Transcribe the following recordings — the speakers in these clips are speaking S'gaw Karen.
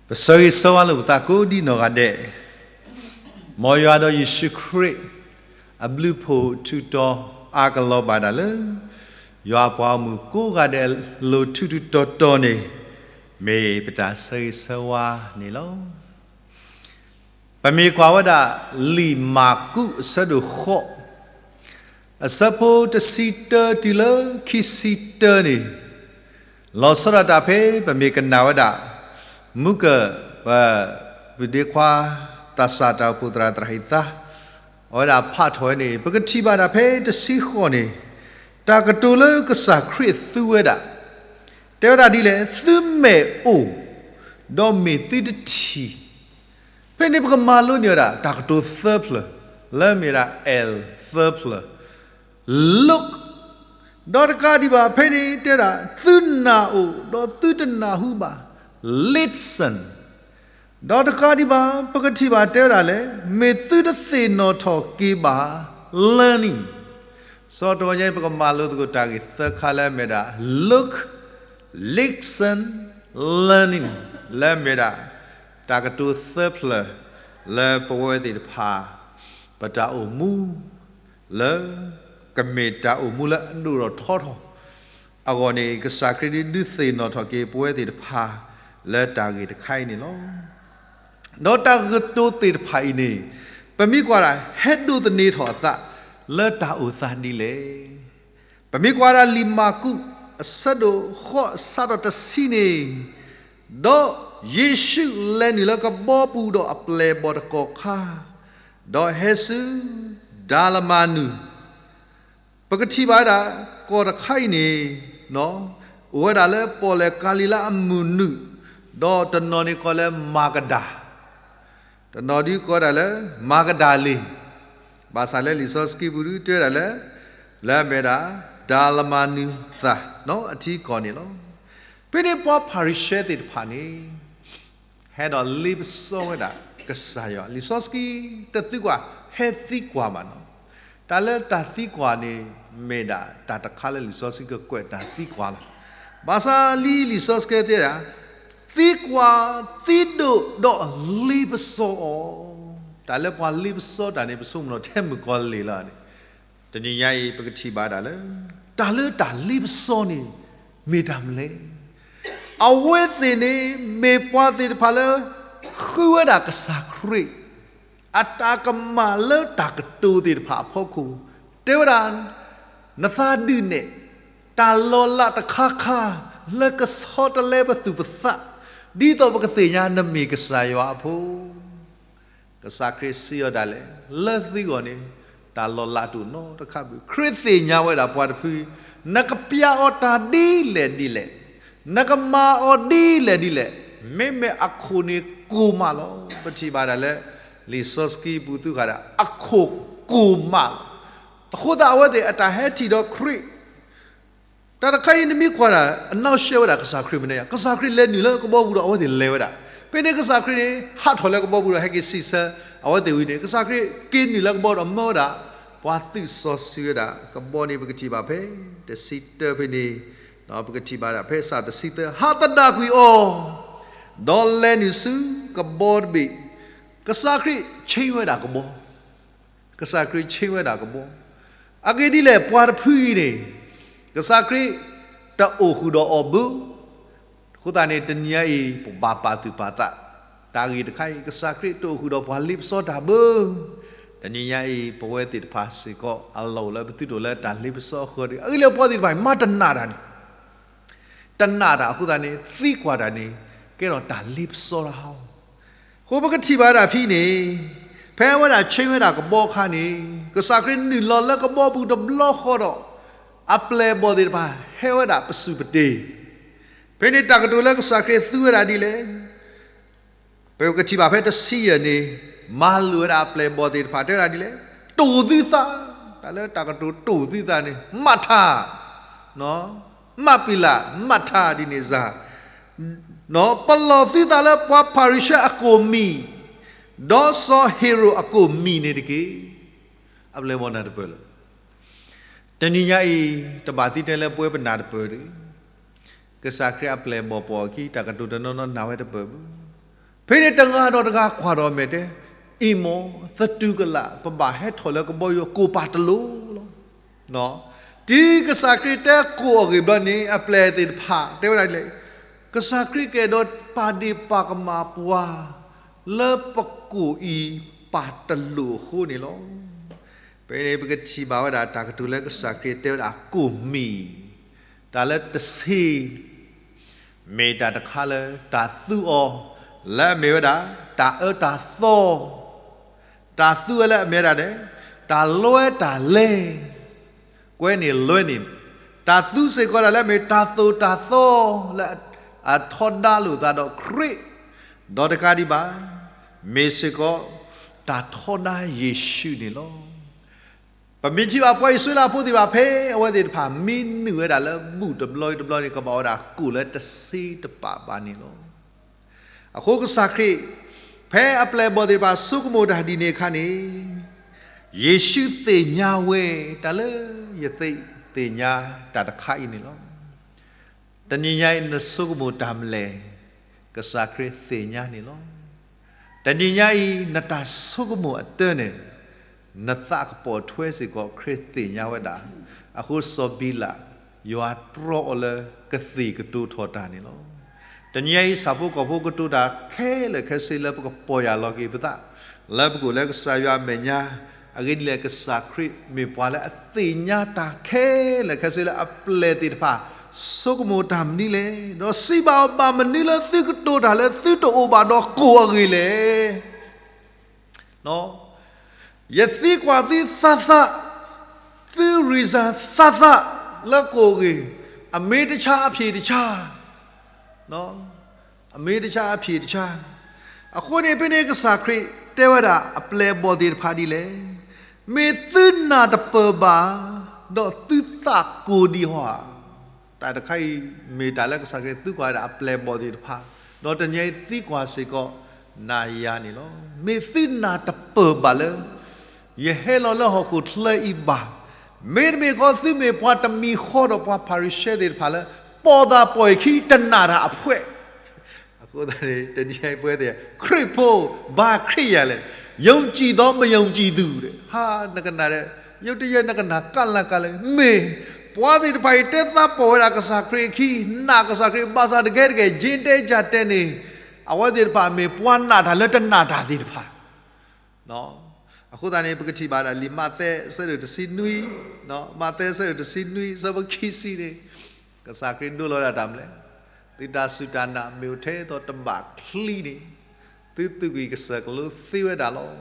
ပဆၢဂ့ၤဆၢဝါလိာ်ပသးကိးဒံနီၢ်ဂၤဒဲး, မ်ယွၤဒီးယ့ၣ်ၡူးခရံာ် အဘျုးဖှိၣ်ထူးတီၤအါကလီၤဘၣ်ဒၣ်လၢ ယွၤအပှၤဂီၢ်မုၢ်ကိးဂၤဒဲးအလိၤထူးထူးတီၤတီၤန့ၣ် မ့ၢ်ပတၢ်ဆၢဂ့ၤဆၢဝါန့ၣ်လီၤ. ပမ့ၢ်ကွၢ်ဝဲဒၣ် လံာ်မၢ်ကူးအဆၢဒိၣ်ဃိး အဆၢဖိတဆံတၢတုၤလၢခံဆံတၢန့ၣ်, လီၤဆီဒၣ်တၢ်ဖဲပမ့ၢ်ကနၣ်ဝဲဒၣ် မူကၢၢ် ပပုၢ်ဒ့ခွါ သးစၢ်တၢ်အိၣ်ဖှိၣ်သရၣ်သရၣ်ဟံၣ်သါ အဝဲဒၣ်ဖးထီၣ်ဝဲန့ၣ် ပကထံၣ်ဘၣ်ဒၣ်ဖဲတဆံဃိးန့ၣ်, တၢ်ကတိၤလၢကစၢ်ခရံာ်သူဝဲဒၣ် တဲဝဲဒၣ်ဒ်လဲၣ်, သုမဲာ်အိၣ် ဒီးမ့ၢ်သုတထံၣ်. ဖဲန့ၣ်ပကမၤလိန့ၢ်ဝဲဒၣ် တၢ်ကတိၤသၢဖျၢၣ် လၢမ့ၢ်ဒၣ် L သၢဖျၢၣ်, look, ဒီးတကးဒံးဘၣ် ဖဲန့ၣ်တဲဒၣ် သုနာ်အိၣ် ဒီးသုတနၢ်ဟူဘၣ်, listen, ဒီးတကးဒံးဘၣ် ပကထံၣ်ဘၣ်တဲဝဲဒၣ်လဲၣ်, မ့ၢ်သုတသ့ၣ်နီၣ်ထီၣ်က့ၤဘၣ်, learning. စီၤတဂီၤညါအံၤပကမၤလိသကိးတၢ်ဂ့ၢ်သၢခါလၢအမ့ၢ်ဒၣ် look, listen, learning လၢအမ့ၢ်ဒၣ် တၢ်ကတိၤသၢဖျၢၣ် လၢပဝဲသ့ၣ်တဖၣ် ပတၢ်အိၣ်မူ လၢ ကမ့ၢ်တၢ်အိၣ်မူလၢအဒိၣ်ထီၣ်ထီထီၣ် အဂီၢ်န့ၣ် ကစၢ်ခရံာ်ဒုးသ့ၣ်နီၣ်ထီၣ်က့ၤပဝဲသ့ၣ်တဖၣ် လၢတၢ်ဂ့ၢ်တခါအံၤန့ၣ်လီၤ. ဒီးတၢ်ကတိၤသ့ၣ်တဖၣ်အံၤန့ၣ် ပမ့ၢ်ကွၢ်ဒၣ် ဟဲဒိးသန့ၤထီၣ်အသး လၢတၢ်အိၣ်သးဒ်လဲၣ်. ပမ့ၢ်ကွၢ်ဒၣ်လံာ်မၢ်ကူး အဆၢဒိၣ်ဃိး အစးထီၣ်တဆံန့ၣ်, ဒီးယ့ၣ်ၡူးလဲၤနုာ်လၢကဘီပူၤဒီးအပျဲၢ်အဘီၣ်တကီၢ်ခါ, ဒီးဟဲဆူ ဒၤလမၤနူး, ပကထံၣ်ဘၣ်ဝဲဒၣ် ကီၢ်တခါအံၤန့ၣ် အိၣ်ဝဲဒၣ်လၢပီၣ်လဲၣ်ကၤလံၤလါအမုၢ်နုာ်, ဒီးတနီၤန့ၣ်ကိးလၢမၤကဒၤ, တနီၤဒုးကိးဒၣ်လၢ မၤကဒၤလ့ၤ, ဘၣ်ဆၣ်လၢလံာ်စီဆှံပူၤဒုးတဲဝဲဒၣ်လၢ လၢအမ့ၢ်ဒၣ် ဒၤလမၤနူးသၢ အထံကီၢ်န့ၣ်လီၤ. ဖဲန့ၣ်ပှၤဖၤရံၤၡဲသ့ၣ်တဖၣ်န့ၣ် ဟဲဒီးလ့ပစီဝဲဒၣ်ကစၢ်ယွၤ, လံာ်စီဆှံတသံကွၢ် ဟဲသံကွၢ်ဘၣ်နီၤ. တၢ်လၢတၢ်သံကွၢ်န့ၣ် မ့ၢ်ဒၣ်တၢ်တခါလၢလံာ်စီဆှံကကွဲးတၢ်သံကွၢ်လီၤ. ဘၣ်ဆၣ်လံာ်စီဆှံတဲဒၣ် သံကွၢ်သံဒိးဒီးလ့ပစီအီၤ, တၢ်လၢပှၤလ့ပစီတၢ်န့ၣ် ပဆိကမိၣ်ထဲမုၣ်ကီၤလံၢ်လီၤန့ၣ်, တနံၤညါအံၤပကထံၣ်ဘၣ်ဒၣ်လၢ တၢ်လၢတၢ်လ့ပစီန့ၣ် မ့ၢ်တၢ်မနုၤလဲၣ်. အဝဲသ့ၣ်န့ၣ် မ့ၢ်ပှၤသ့ၣ်တဖၣ်လၢ ဃုဝဲဒၣ်ကစၢ်ခရံာ် အတၢ်ကမၣ်လၢတၢ်ကတိၤသ့ၣ်တဖၣ်အဖီခိၣ်, တဲဝဲဒၣ် နသးဒုးနဲၣ် တၢ်လီၤလးတခါခါ လၢကဆီတလဲပသူၣ်ပသး, ဒ်သိးပကသ့ၣ်ညါနမ့ၢ်ကစၢ်ယွၤအဖိ ကစၢ်ခရံာ်စံးအီၤဒၣ်လဲာ်, လၢသုဂီၢ်န့ၣ် တၢ်လီၤလးတအိၣ်နီတခါဘၣ်. ခရံာ်သ့ၣ်ညါဝဲဒၣ်ပှၤတဖု, နကပျးအီၤတၢ်ဒ်လဲၣ်ဒ်လဲၣ်, နကမၤအီၤဒ်လဲၣ်ဒ်လဲၣ်, မ့မ့ၢ်အခိၣ်န့ၣ်ကိၢ်မးလီၤ. ပထံၣ်ဘၣ်ဒၣ်လၢ လံာ်စီဆှံပူၤသုဃာ်ဒီး အခိၣ်ကိၢ်မးလီၤ. အဃိသတးအဝဲသ့ၣ်အတၢ်ဟဲထီၣ်ဒီးခရံာ် တၢ်တခါအံၤနမ့ၢ်ကွၢ်ဒၣ် အနောက်ရှဲဝဲဒၣ်ကစၢ်ခရံာ်မနုၤလဲၣ်, ကစၢ်ခရံာ်လဲၤနုာ်လၢကဘီပူၤဒီးအဝဲသ့ၣ်လဲၤဝဲဒၣ်. ဖဲန့ၣ်ကစၢ်ခရံာ်န့ၣ် ဟးထီၣ်လၢကဘီပူၤဒီးဟဲက့ၤစံးဆၢအဝဲသ့ၣ်ဝံၤန့ၣ်, ကစၢ်ခရံာ်က့ၤနုာ်လၢကဘီဒီးမၢဝဲဒၣ် ပှၤသူၣ်စီဆှံဝဲဒၣ်ကဘီန့ၣ် ပကထံၣ်ဘၣ်ဖဲ တဆံတၢဖဲန့ၣ်, ပကထံၣ်ဘၣ်ဒၣ်ဖဲစးတဆံသၢ, ဟးသဒၣ်ကွံာ်အီၤ, ဒီးလဲၤနုာ်ဆူကဘီတဘ့ၣ်, ကစၢ်ခရံာ်ဆ့ဝဲဒၣ်ကဘီ ကစၢ်ခရံာ်ဆ့ဝဲဒၣ်ကဘီ. အဂ့ၢ်ဒ်လဲၣ် ပှၤတဖုအံၤန့ၣ် ကစၢ်ခရံာ်တအိၣ်ဃုာ်ဒီးအီၤဘၣ်. အဃိသတးန့ၣ် တနံၤညါအံၤ ပဘၣ်ပာ်သူၣ်ပာ်သး တၢ်ဂ့ၢ်တခါအံၤ ကစၢ်ခရံာ်တအိၣ်ဃုာ်ဒီးပှၤလ့ပစီတၢ်ဘၣ်. တနံၤညါအံၤ ပဝဲသ့ၣ်တဖၣ်စ့ၢ်ကီး အလီၢ်အိၣ်လၢပသုတအိၣ်လၢတၢ်လ့ပစီအဃၢၤတဂ့ၤ. အဂ့ၢ်လၢပှၤသ့ၣ်တဖၣ်အံၤ မၤတနာ်တၢ်န့ၣ် တနာ်တၢ်အဃိသတးန့ၣ် သံကွၢ်တၢ်န့ၣ် ကဲထီၣ်တၢ်လ့ပစီတၢ်ဟီ. အဃိပကထံၣ်ဘၣ်ဒၣ်ဖဲန့ၣ်, ဖဲဝဲဒၣ်ဆ့ဝဲဒၣ်ကဘီအခါန့ၣ် ကစၢ်ခရံာ်နုာ်လီၤလၢကဘီပူၤတဘျီဃီဒီး အပျဲၢ်အဘီၣ်သ့ၣ်တဖၣ်ဟဲဝဲဒၣ်ပစုၢ်ပတ့ၤ. ဖဲန့ၣ်တၢ်ကတိၤလၢကစၢ်ခရံာ်သူဝဲဒၣ်ဒ်လဲၣ်. ပကထံၣ်ဘၣ်ဖဲတဆံယဲၢ်န့ၣ်, မၤလိာ်ဝဲဒၣ်အပျဲၢ်အဘီၣ်သ့ၣ်တဖၣ် တဲဝဲဒၣ်ဒ်လဲၣ်, တိၢ်သုသး, တၢ်လၢတၢ်ကတိၤတိၢ်သုသးန့ၣ် မၤထါ, မၤပံၤလၢ်, မၤထါဒ်န့ၣ်စ့ၢ်, ပလီၢ်သုသးလၢပှၤဖၤရံၤၡဲအကိၣ်မံၤ, ဒီးစီၤဟ့ၤရိာ်အကိၣ်မံၤန့ၣ်တက့ၢ်. အပျဲၢ်အဘီၣ်နၢ်တပၢၢ်လၢ တနံၤညါအံၤ တဘၣ်သံတဲလၢပဝဲပနၢ်တပၢၢ်တဂ့ၤ. ကစၢ်ခရံာ်အပျဲၢ်အဘီၣ်ပိာ်အခံ တၢ်ကတိၤတနီၤနီၤနၢ်ဝဲတပၢၢ်ဘၣ်. ဖဲန့ၣ်တဂၤဒီးတဂၤကွၢ်ဒီးမဲာ်တဲ, အံၤမ့ၢ်သတူၢ်ကလာ် ပဘၣ်ဟဲထီၣ်လၢကဘီယူၤကိၣ်ပၤတလိၤလီၤ. တုၤကစၢ်ခရံာ်တဲကိၣ်အဂ့ၢ်ဘျီန့ၣ် အပျဲၢ်သ့ၣ်တဖၣ်တဲဝဲဒၣ်လဲၣ်, ကစၢ်ခရံာ်ကအဲၣ်ဒိးပာ်ဒ့ၣ်ပာ်ကမၣ်ပှၤ လၢပကိၣ်အံၤပၤတလိၤအဃိန့ၣ်လီၤ. ဖဲန့ၣ်ပကထံၣ်ဘၣ်ဝဲဒၣ်တၢ်ကတိၤလၢကစၢ်ခရံာ်တဲဝဲဒၣ်ကိၣ်မံၤ, တၢ်လၢတဆံ မ့ၢ်တၢ်တခါလၢတၢ်သူအီၤ လၢအမ့ၢ်ဝဲဒၣ် တၢ်အၢတၢ်သီ, တၢ်သူဝဲလၢအမ့ၢ်ဝဲဒၣ်န့ၣ် တၢ်လွဲတၢ်လဲၤ, ကွဲန့ၣ်လွဲန့ၣ်, တၢ်သူစ့ၢ်ကီးဒၣ်လၢအမ့ၢ်တၢ်သိၣ်တၢ်သီ လၢအထီဒါလိာ်သးဒီးခရံာ်, ဒီးတကးဒံးဘၣ် မ့ၢ်စ့ၢ်ကီး တၢ်ထီဒါယ့ၣ်ၡူးန့ၣ်လီၤ. ပမ့ၢ်ထံၣ်ဘၣ်ပှၤအံၣ်စရ့လးဖိသ့ၣ်တဖၣ် ဖဲအဝဲသ့ၣ်တဖၣ်မံနုာ်ဝဲဒၣ်လၢဘူၣ်တဘျီတဘျီန့ၣ် ကဘၣ်ဝဲဒၣ်ကိၣ်လၢတဆံတပာ်ဘၣ်န့ၣ်လီၤ. အဃိကစၢ်ခရံာ် ဖဲအပျဲၢ်အဘီၣ်သ့ၣ်တဖၣ်ဆိကမိၣ်တၢ်ဒ်န့ၣ်အခါန့ၣ်, ယ့ၣ်ၡူးသ့ၣ်ညါဝဲ တၢ်လၢယသ့ၣ်ညါတၢ်တခါအံၤန့ၣ်လီၤ. တနံၤညါအံၤနဆိကမိၣ်တၢ်မနုၤလဲၣ်, ကစၢ်ခရံာ်သ့ၣ်ညါန့ၣ်လီၤ. တနံၤညါအံၤ နတၢ်ဆိကမိၣ်အတၢ်န့ၣ် နသးကပီၤထွဲစ့ၢ်ကီး ခရံာ်သ့ၣ်ညါဝဲဒၣ်, အဃိစီၤဘံလး ယွၤတြီအီၤလၢကသ့ၣ်ကတိၤထီၣ်တၢ်န့ၣ်လီၤ. တနံၤညါအံၤ ဆၣ်ဖိကီၢ်ဖိကတိၤတၢ်ခဲလၢာ်ခဲဆ့လၢပကပီၢ်ယၢ်လီၤက့ၤပသး လၢပကအိၣ်လၢကစၢ်ယွၤအမဲာ်ညါ, အဂ့ၢ်ဒ်လဲၣ် ကစၢ်ခရံာ်မ့ၢ်ပှၤလၢအသ့ၣ်ညါတၢ်ခဲလၢာ်ခဲဆ့လၢအပျဲၢ်သ့ၣ်တဖၣ် ဆိကမိၣ်တၢ်မနုၤလဲၣ်, ဒီးစံးဘၣ်အီၤ ဘၣ်မနုၤလၢသုကတိၤတၢ်လၢသုတအိၣ်ဘၣ်ဒီးကိၣ်အဂ့ၢ်လဲၣ်. ယသံကွၢ်သုသးသး, သု reason သးသး လၢကိၣ်အဂ့ၢ်, အမ့ၢ်တဆါအဖံးတဆါ, အမ့ၢ်တဆါအဖံးတဆါ. အဃိန့ၣ် ဖဲန့ၣ်ကစၢ်ခရံာ်တဲဝဲဒၣ်အပျဲၢ်အဘီၣ်သ့ၣ်တဖၣ်ဒ်လဲၣ်, မ့ၢ်သုနၢ်တပၢၢ်ဘၣ်, ဒီးသုသးကိၣ်ဒံးဧါ. တၢ်တခါအံၤ မ့ၢ်တၢ်လၢကစၢ်ခရံာ်သံကွၢ်ဝဲဒၣ်အပျဲၢ်အဘီၣ်သ့ၣ်တဖၣ်, ဒီးတနံၤအံၤသံကွၢ်စ့ၢ်ကီးနၤယၤန့ၣ်လီၤ. မ့ၢ်သုနၢ်တပၢၢ်ဘၣ်လၢ ယဟဲလီၤလၢဟီၣ်ခိၣ်ချၢအံၤဘၣ်, မ့တမ့ၢ်ဃီသုမ့ၢ်ပှၤတမံၤဃီဒီးပှၤဖၤရံၤၡဲသ့ၣ်တဖၣ်လၢ ပိာ်သးပိာ်အခံတနာ်တၢ်အဖှဲး. အဃိသတးန့ၣ် တနံၤအံၤပဝဲသ့ၣ် ခရံာ်ဖိ ဘါခရံာ်ယၤလဲၣ်, ယုံကြည်သော မယုံကြည်သူ ဟါ နကနၣ်ဒီး ယုၢ်တယဲၢ်နကနၣ်ကၢ်လၢ်ကၢ်လၢ် မ့ၢ် ပှၤသ့ၣ်တဖၣ်အံၤတဲသးပိာ်ဝဲဒၣ်ကစၢ်ခရံာ်အခံ, နာ်ကစၢ်ခရံာ် ဘၣ်ဆၣ်တကဲတကဲ ကၠ့တဲကၠ့တဲန့ၣ် အဝဲသ့ၣ်တဖၣ်မ့ၢ်ပှၤနာ်တၢ်လၢတနာ်တၢ်သ့ၣ်တဖၣ် အဃိသတးန့ၣ် ပကထံၣ်ဘၣ်ဒၣ်လံာ်မးသဲအဆၢဒိၣ်တဆံနွံ, မးသဲအဆၢဒိၣ်တဆံနွံ အဆၢဖိခံဆံန့ၣ် ကစၢ်ခရံာ်ဒိလီၤဝဲဒၣ်တၢ်မနုၤလဲၣ်, သုတၢ်စူၢ်တၢ်နာ်မ့ၢ်အိၣ်ထဲသိးတဘၣ်ချံန့ၣ် သုသူၣ်ကံၢ်ကစၢၢ်ကလိသ့ဝဲဒၣ်လီၤ. လံာ်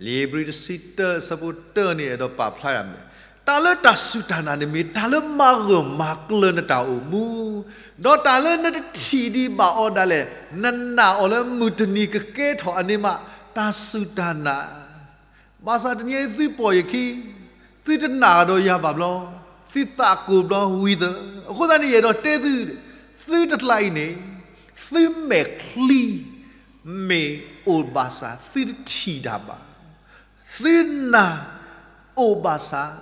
ဧ့ၤဘြံၤတဆံတၢအဆၢဖိတၢန့ၣ် အဲၣ်ဒိးပာ်ဖျါဒၣ်မနုၤလဲၣ်, တၢ်လၢတၢ်စူၢ်တၢ်နာ်န့ၣ်မ့ၢ် တၢ်လၢမၤဂၢၢ်မၤကျၢၤနတၢ်အိၣ်မူ, ဒီးတၢ်လၢနတထံၣ်ဒံးဘၣ်အီၤဒၣ်လဲာ်, နနာ်အီၤလၢမုၢ်တနံၤကကဲထီၣ်အန့ၣ်မး, တၢ်စူၢ်တၢ်နာ် ဘၣ်ဆၣ်တနံၤအံၤသုပိာ်ယခံ, သုတနာ်ဒီးယၤဘၣ်ဘျီ, သုသးကိၣ်ဘျီဝံၤသၢ, အဃိသတးန့ၣ် ယအဲၣ်ဒိးတဲသု, သုတကျါအံၤန့ၣ် သုမဲာ်ချံ မ့ၢ်အိၣ်ဘၣ်ဆၣ်သုတထံၣ်တၢ်ဘၣ်, သုနာ်အိၣ်ဘၣ်ဆၣ်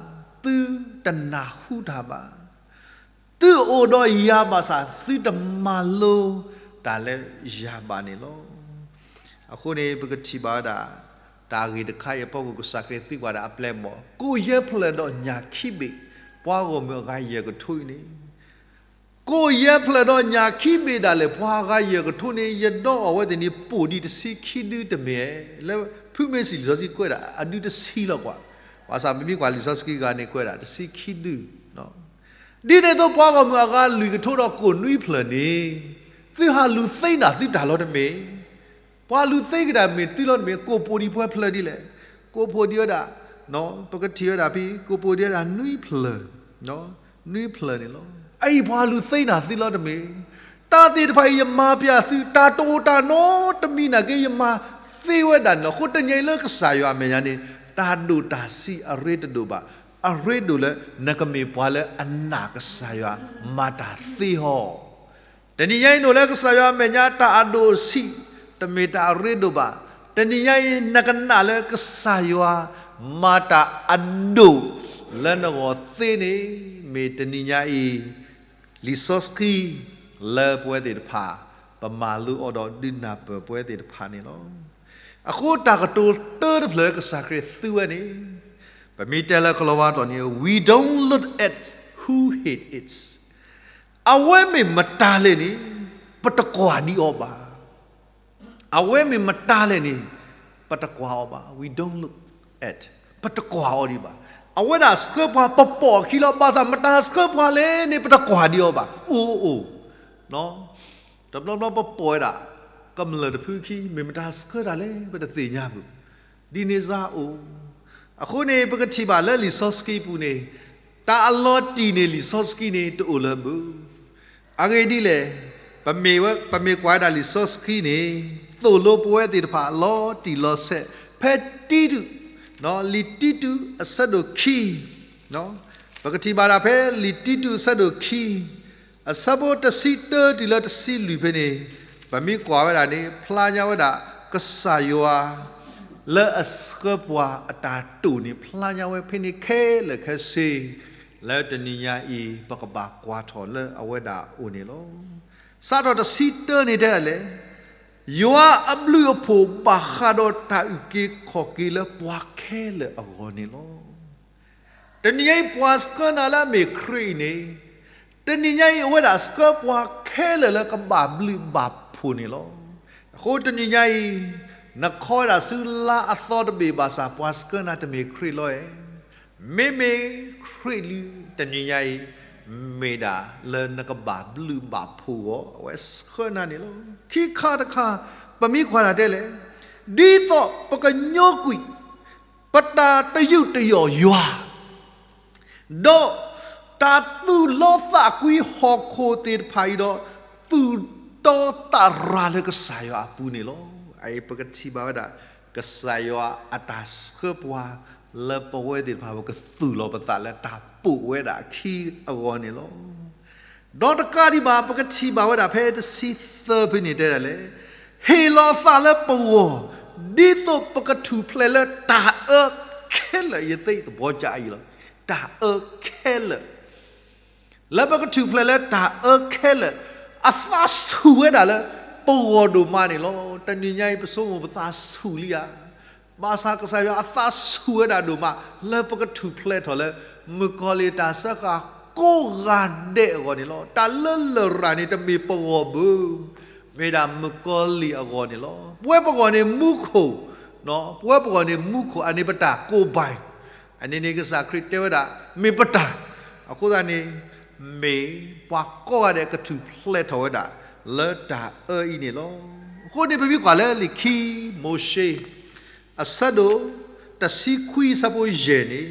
သုတနၢ်ဟူတၢ်ဘၣ်, သုအိၣ်ဒီးယၤဘၣ်ဆၣ်သုတမၤလိတၢ်လၢယၤဘၣ်န့ၣ်လီၤ. အဃိန့ၣ် ပကထံၣ်ဘၣ်ဝဲဒၣ် တၢ်ဂ့ၢ်တခါအံၤအဖီခိၣ် ကစၢ်ခရံာ်သံကွၢ်ဒၣ်အပျဲၢ်အဘီၣ်, ကိၣ်ယဲၢ်ဖျၢၣ်ဒီးညၣ်ခံဘ့ၣ်, ပှၤဂီၢ်မုၢ်အဂၤယဲၢ်ကထိအံၤန့ၣ်, ကိၣ်ယဲၢ်ဖျၢၣ်ဒီးညၣ်ခံဘ့ၣ်ဒၣ်လဲာ် ပှၤအဂၤယဲၢ်ကထိန့ၣ် ယဒီးအီၤဝဲသ့ၣ်န့ၣ် ပိာ်ဒံးတဆံခံဒုတမ့ၢ်ဧါ, လၢဖုမ့ၢ်စံၣ်လံာ်စီဆှံကွဲးဒၣ် အဒုတဆံလီၤကွၢ်, ဘၣ်ဆၣ်ပမ့ၢ်ကွၢ်လံာ်စီဆှံဂၤန့ၣ်ကွဲးဒၣ်တဆံခံဒု ဒ်န့ၣ်အသိးပှၤဂီၢ်မုၢ်အဂၤလွံၢ်ကထိဒီးကိၣ်နွံဖျၢၣ်န့ၣ်, သုဟးလူၤသ့နၤသုတၢ်လီၤတမ့ၢ်, ပှၤလူၤသ့က့ၤတၢ်မ့ၢ်သုလီၤတမ့ၢ်, ကိၣ်ပိာ်ဒံးပှဲၤဖျၢၣ်ဒ်လဲၣ်, ကိၣ်ပိာ်ဒံးဝဲဒၣ်, ပကထံၣ်ဝဲဒၣ်ဖဲ ကိၣ်ပိာ်ဒံးဝဲဒၣ်နွံဖျၢၣ်, နွံဖျၢၣ်န့ၣ်လီၤ. အအံၤပှၤလူၤသ့နၤသုလီၤတမ့ၢ်, တၢ်သ့ၣ်တဖၣ်အံၤယမၤပျဲသု တၢ်တအိၣ်တၢ်နီတမံၤနာ်က့ ယမၤသ့ဝဲဒၣ်န့ၣ်လီၤ. အဃိတနံၤအံၤလၢကစၢ်ယွၤအမဲာ်ညါန့ၣ် တၢ်ဒိၣ်တၢ်ဆံးအရ့တဒိၣ်ဘၣ်, အရ့ဒိၣ်လၢနကမ့ၢ်ပှၤလၢအနာ်ကစၢ်ယွၤ မၤတၢ်သ့ဟီၣ် တနံၤညါအံၤနအိၣ်လၢကစၢ်ယွၤအမဲာ်ညါ တၢ်အဒိၣ်အဆံး တမ့ၢ်တၢ်အရ့ဒိၣ်ဘၣ်. တနံၤညါအံၤ နကနၣ်လၢကစၢ်ယွၤ မၤတၢ်အဒိၣ်လၢနဂီၢ်သ့န့ၣ် မ့ၢ်တနံၤညါအံၤ လံာ်စီဆှံ လၢပဝဲသ့ၣ်တဖၣ် ပမၤလိအီၤဒီးဒုးနၢ်ပၢၢ်ပဝဲသ့ၣ်တဖၣ်န့ၣ်လီၤ. အဃိတၢ်ကတိၤတၢတဖျၢၣ်လၢကစၢ်ခရံာ်သူဝဲန့ၣ်, ပမ့ၢ်တဲလၢကလီၤဝါတီၢ်န့ၣ် we don't look at who he is. အဝဲမ့ၢ်မတၤလဲၣ်န့ၣ် ပတကွၢ်ဒံးအီၤဘၣ်. အဝဲမ့ၢ်မတၤလဲၣ်န့ၣ် ပတကွၢ်အီၤဘၣ်. We don't look at, ပတကွၢ်အီၤဒံးဘၣ်. အဝဲဒၣ်ဆှၢပှၤပပိာ်အခံလီၤ. ဘၣ်ဆၣ်မတၤဆှၢပှၤလဲၣ်န့ၣ် ပတကွၢ်ဒံးအီၤဘၣ်. အိၣ်အိၣ်, တဘျီဘျီပပိာ်ဝဲဒၣ် ကမျၢၢ်တဖုခံ မ့ၢ်မတၤဆှၢတၢ်လဲၣ် ပတသ့ၣ်ညါဘၣ်. ဒ်န့ၣ်စ့ၢ်အိၣ်. အဃိန့ၣ် ပကထံၣ်ဘၣ်လၢလံာ်စီဆှံပူၤန့ၣ် တၢ်အလီၤတံၢ်န့ၣ် လံာ်စီဆှံန့ၣ် တအိၣ်လၢဘၣ်. အဂ့ၢ်ဒ်လဲၣ်, ပမ့ၢ်ဝဲ, ပမ့ၢ်ကွၢ်ဝဲဒၣ်လံာ်စီဆှံန့ၣ် သိၣ်လိပဝဲသ့ၣ်တဖၣ်လီၤတံၢ်လီၤဆဲး ဖဲတံတူး, လံာ်တံတူးအဆၢဒိၣ်ခံ, ပကထံၣ်ဘၣ်ဒၣ်ဖဲလံာ်တံတူးအဆၢဒိၣ်ခံ အဆၢဖိတဆံတၢတုၤလၢတဆံလွံၢ်ဖဲန့ၣ်, ပမ့ၢ်ကွၢ်ဝဲဒၣ်န့ၣ် ဖျါညါဝဲဒၣ် ကစၢ်ယွၤ လၢအဆှၢပှၤအတၢ်တိာ်န့ၣ် ဖျါညါဝဲဖဲန့ၣ်ခဲလၢာ်ခဲဆ့, လၢတနံၤညါအံၤ ပကဘၣ်ကွၢ်ထီၣ်လၢအဝဲဒၣ်အအိၣ်န့ၣ်လီၤ. စးထီၣ်တဆံတၢန့ၣ်တဲဒၣ်လဲၣ်, ယွၤအဘျုးအဖှိၣ်ဘၣ်ဃးဒီးတၢ်အုၣ်က့ၤခီၣ်က့ၤလၢပှၤခဲလၢာ်အဂီၢ်န့ၣ်လီၤ. တနံၤညါအံၤ ပှၤဆှၢနၤလၢအမ့ၢ်ခရံာ်အံၤန့ၣ်, တနံၤညါအံၤ အဝဲဒၣ်ဆှၢပှၤခဲလၢာ်လၢကဘၣ်ဘျုးဘၣ်ဖှိၣ်န့ၣ်လီၤ. အဃိတနံၤညါအံၤ နခီဝဲဒၣ်ဆူလါအသီတဘ့ၣ်ဘၣ်ဆၣ် ပှၤဆှၢနၤတမ့ၢ်ခရံာ်လီၤဧါ. မ့မ့ၢ်ခရံာ်လံ တနံၤညါအံၤ မ့ၢ်ဒၣ်လၢနကဘၣ်ဘျုးဘၣ်ဖှိၣ်အဂီၢ် အဝဲဆှၢနၤန့ၣ်လီၤ. ခံခါတခါ ပမ့ၢ်ကွၢ်ဒၣ်တဲလဲၣ်, ဒ်သိးပကညိကွံာ် ပတၢ်တယူးတယီၣ်ယွၤ ဒီးတၢ်သူၣ်လီသးကွံဟီၣ်ခိၣ်သ့ၣ်တဖၣ်အံၤဒီး သူၣ်တီသးရၤလၢကစၢ်ယွၤအပူၤန့ၣ်လီၤ. အအံၤပကထံၣ်ဘၣ်ဝဲဒၣ် ကစၢ်ယွၤအတၢ်ဆှၢပှၤ လၢပဝဲသ့ၣ်တဖၣ် ပကသူၣ်လီၤပသးလၢတၢ်ပိာ်ဝဲဒၣ်အခံအဂီၢ်န့ၣ်လီၤ. ဒီးတကးဒံးဘၣ် ပကထံၣ်ဘၣ်ဝဲဒၣ်ဖဲတဆံသၢဖဲန့ၣ်တဲဒၣ်လဲၣ်, ဟ့ၣ်လီၤသးလၢပဂီၢ် ဒ်သိးပကထူၣ်ဖျဲးလၢတၢ်အၢခဲလၢာ် ယသ့ၣ်သဘီကၢ်အံၤလီၤ. တၢ်အၢခဲလၢာ် လၢပကထူၣ်ဖျဲးလၢတၢ်အၢခဲလၢာ် အသးဆူၣ်ဝဲဒၣ်လၢပဂီၢ်ဒိၣ်မးန့ၣ်လီၤ. တနံၤညါအံၤ ပဆိကမိၣ်ပသးဆူၣ်လံဧါ. ဘၣ်ဆၣ်ကစၢ်ယွၤအသးဆူၣ်ဝဲဒၣ်ဒိၣ်မး လၢပကထူၣ်ဖျဲးထီၣ်လၢ မုၣ်ကီၤလံၢ်တၢ်စၢဃာ်ကိးဂၤဒဲးအဂီၢ်န့ၣ်လီၤ. တၢ်လၢလရာ်န့ၣ် တမ့ၢ်ပဂီၢ်ဘၣ်, မ့ၢ်ဒၣ်မုၣ်ကီၤလံၢ်အဂီၢ်န့ၣ်လီၤ. ပဝဲပဂီၢ်န့ၣ်မူခိၣ်, ပဝဲပဂီၢ်န့ၣ်မူခိၣ် အန့ၣ်ပတၢ်ကိၢ်ဘၣ် အန့ၣ်န့ၣ် ကစၢ်ခရံာ်တဲဝဲဒၣ် မ့ၢ်ပတၢ်, အဃိသတးန့ၣ် မ့ၢ်ပှၤကိးဂၤဒဲးကထူၣ်ဖျဲးထီၣ်ဝဲဒၣ် လၢတၢ်အၢအံၤန့ၣ်လီၤ. အဃိန့ၣ် ပမ့ၢ်ကွၢ်လၢလံာ်ခံမိၤၡ့ အဆၢဒိၣ်တဆံခွံအဆၢဖိယဲၢ်န့ၣ်,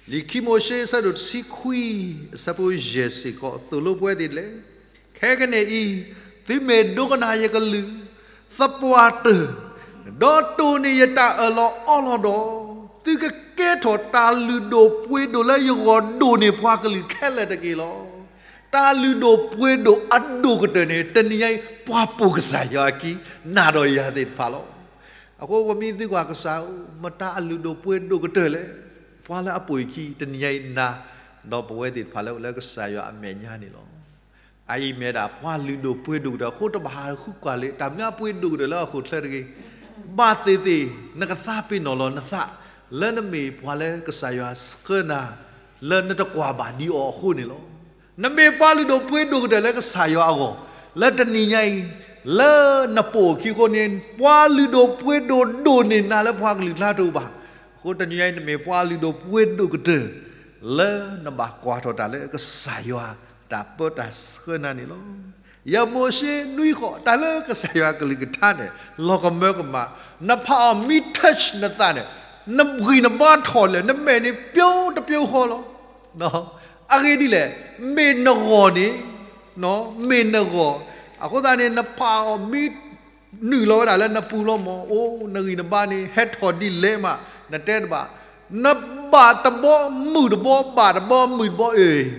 လံာ်ခံမိၤၡ့ အဆၢဒိၣ်တဆံခွံ အဆၢဖိယဲၢ်စ့ၢ်ကီး သိၣ်လိပဝဲသ့ၣ်လဲၣ်, ခဲကနံၣ်အံၤ သုမ့ၢ်ဒိကနၣ်ယကလုၢ်သပှၢ်တၢၢ်, ဒီးတိၢ်န့ၢ်ယတၢ်အၢၣ်လီၤအီလီၤဒီး, သုကကဲထီၣ်တၢ်လုၢ်ဒိၣ်ပှ့ၤဒိၣ်လၢယဂီၢ်ဒိၣ်န့ၢ်ပှၤကလုာ်ခဲလၢာ်တက့ၢ်လီၤ. တၢ်လုၢ်ဒိၣ်ပှ့ၤဒိၣ်အဒိၣ်ကတၢၢ်န့ၣ် တနံၤညါအံၤ ပှၤပိာ်ကစၢ်ယွၤအခံ နၤဒီးယၤသ့ၣ်တဖၣ်လီၤ. အဃိပမ့ၢ်သံကွၢ်ကစၢ်ဧၢ, မတၤအလုၢ်ဒိၣ်ပှ့ၤဒိၣ်ကတၢၢ်လဲၣ်, ပှၤလၢအပိာ်အခံ တနံၤညါအံၤ နၤဒီးပဝဲသ့ၣ်တဖၣ်လၢအိၣ်လၢကစၢ်ယွၤအမဲာ်ညါန့ၣ်လီၤ. အအံၤမ့ၢ်ဒၣ်ပှၤလုၢ်ဒိၣ်ပှ့ၤဒိၣ်ကတၢၢ်အဃိ တဘၣ်ဟးဃုကွၢ်လၢ တၢ်မနုၤအပှ့ၤဒိၣ်ကတၢၢ်လၢဟီၣ်ခိၣ်ချၢတဂ့ၤ. ဘၣ်သ့ၣ်သ့ၣ် နကသးပ့ၤနီၣ်လီၤနသး လၢနမ့ၢ်ပှၤလၢကစၢ်ယွၤဆှၢနၤ လၢနတကွၢ်ဘၣ်ဒံးအီၤအဃိန့ၣ်လီၤ. နမ့ၢ်ပှၤလုၢ်ဒိၣ်ပှ့ၤဒိၣ်ကတၢၢ်လၢကစၢ်ယွၤအဂီၢ် လၢတနံၤညါအံၤ လၢနပိာ်အခံအဃိန့ၣ် ပှၤလုၢ်ဒိၣ်ပှ့ၤဒိၣ်ဒိၣ်န့ၢ်နၤလၢပှၤကလုာ်ကျါတအိၣ်ဘၣ်. အဃိတနံၤညါအံၤ နမ့ၢ်ပှၤလုၢ်ဒိၣ်ပှ့ၤဒိၣ်ကတၢၢ် လၢနဘၣ်ကွၢ်ထီၣ်တၢ်လၢကစၢ်ယွၤတၢ်ပၢတၢ်ဆှၢနၤန့ၣ်လီၤ. ယမိၤၡ့နွံဃီ တၢ်လၢကစၢ်ယွၤကလုၢ်ကထါန့ၣ် လီၤကမၢကမၣ်, နဖးအီၤမ့ၢ် touch နသးန့ၣ် နဂံၢ်နဘါထီၣ်လဲၣ်, နမဲာ်န့ၣ်ပျိတပျိဃီလီၤ. အဂ့ၢ်ဒ်လဲၣ်, မ့ၢ်နဂီၢ်န့ၣ်, မ့ၢ်နဂီၢ်, အဃိသတးန့ၣ် နဖးအီၤမ့ၢ် နုာ်လီၤဝဲဒၣ်လၢနပူၤလီၤမၢ်, အိၣ် နဂံၢ်နဘါန့ၣ် ဟဲထီၣ်ဒ်လဲၣ်မး နတဲတဘၣ်, နဘၣ်တဘီမုၢ်တဘီ ဘၣ်တဘီမုၢ်တဘီအံၤ,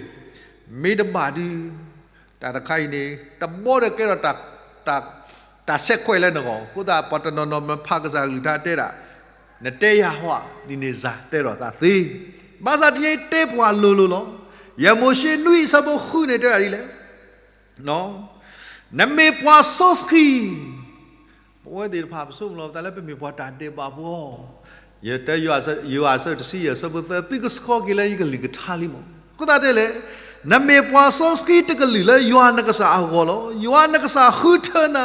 မ့ၢ်တဘၣ်ဒုး တၢ်တခါအံၤန့ၣ် တဘီဒီးကဲထီၣ် တၢ်ဆဲးခွဲးလၢနဂီၢ်, အဃိသတး ပှၤတနီၤနီၤမ့ၢ်ဖးကစၢ်ကလုၢ်ကထါတဲဒၣ်, နတဲယၤဟီ ဒ်န့ၣ်စ့ၢ်တဲဒီးသးသ့, ဘၣ်ဆၣ်တနံၤအံၤတဲပှၤလိၤလိၤလီၤ. ယမိၤၡ့နွံအဆၢဖိဃုန့ၣ်တဲဒၣ်ဒ်လဲၣ် နီၢ် နမ့ၢ်ပှၤစီဆှံ, ပဝဲသ့ၣ်တဖၣ် ပဆိကမိၣ်လီၤပသးလၢပမ့ၢ်ပှၤတၢ်ဒဲးဘးဖိ, ယတဲယိၤဟၣ်အဆၢတဆံယဲၢ် အဆၢဖိသၢ, သုကဆှီက့ၤလၢယကလုၢ်ကထါလံမး. အဃိသတးတဲလဲၣ်, နမ့ၢ်ပှၤစီဆှံတကလုာ်လၢယွၤနကစၢ်အဂီၢ်လီၤ. ယွၤနကစၢ်ဃုထၢနၤ,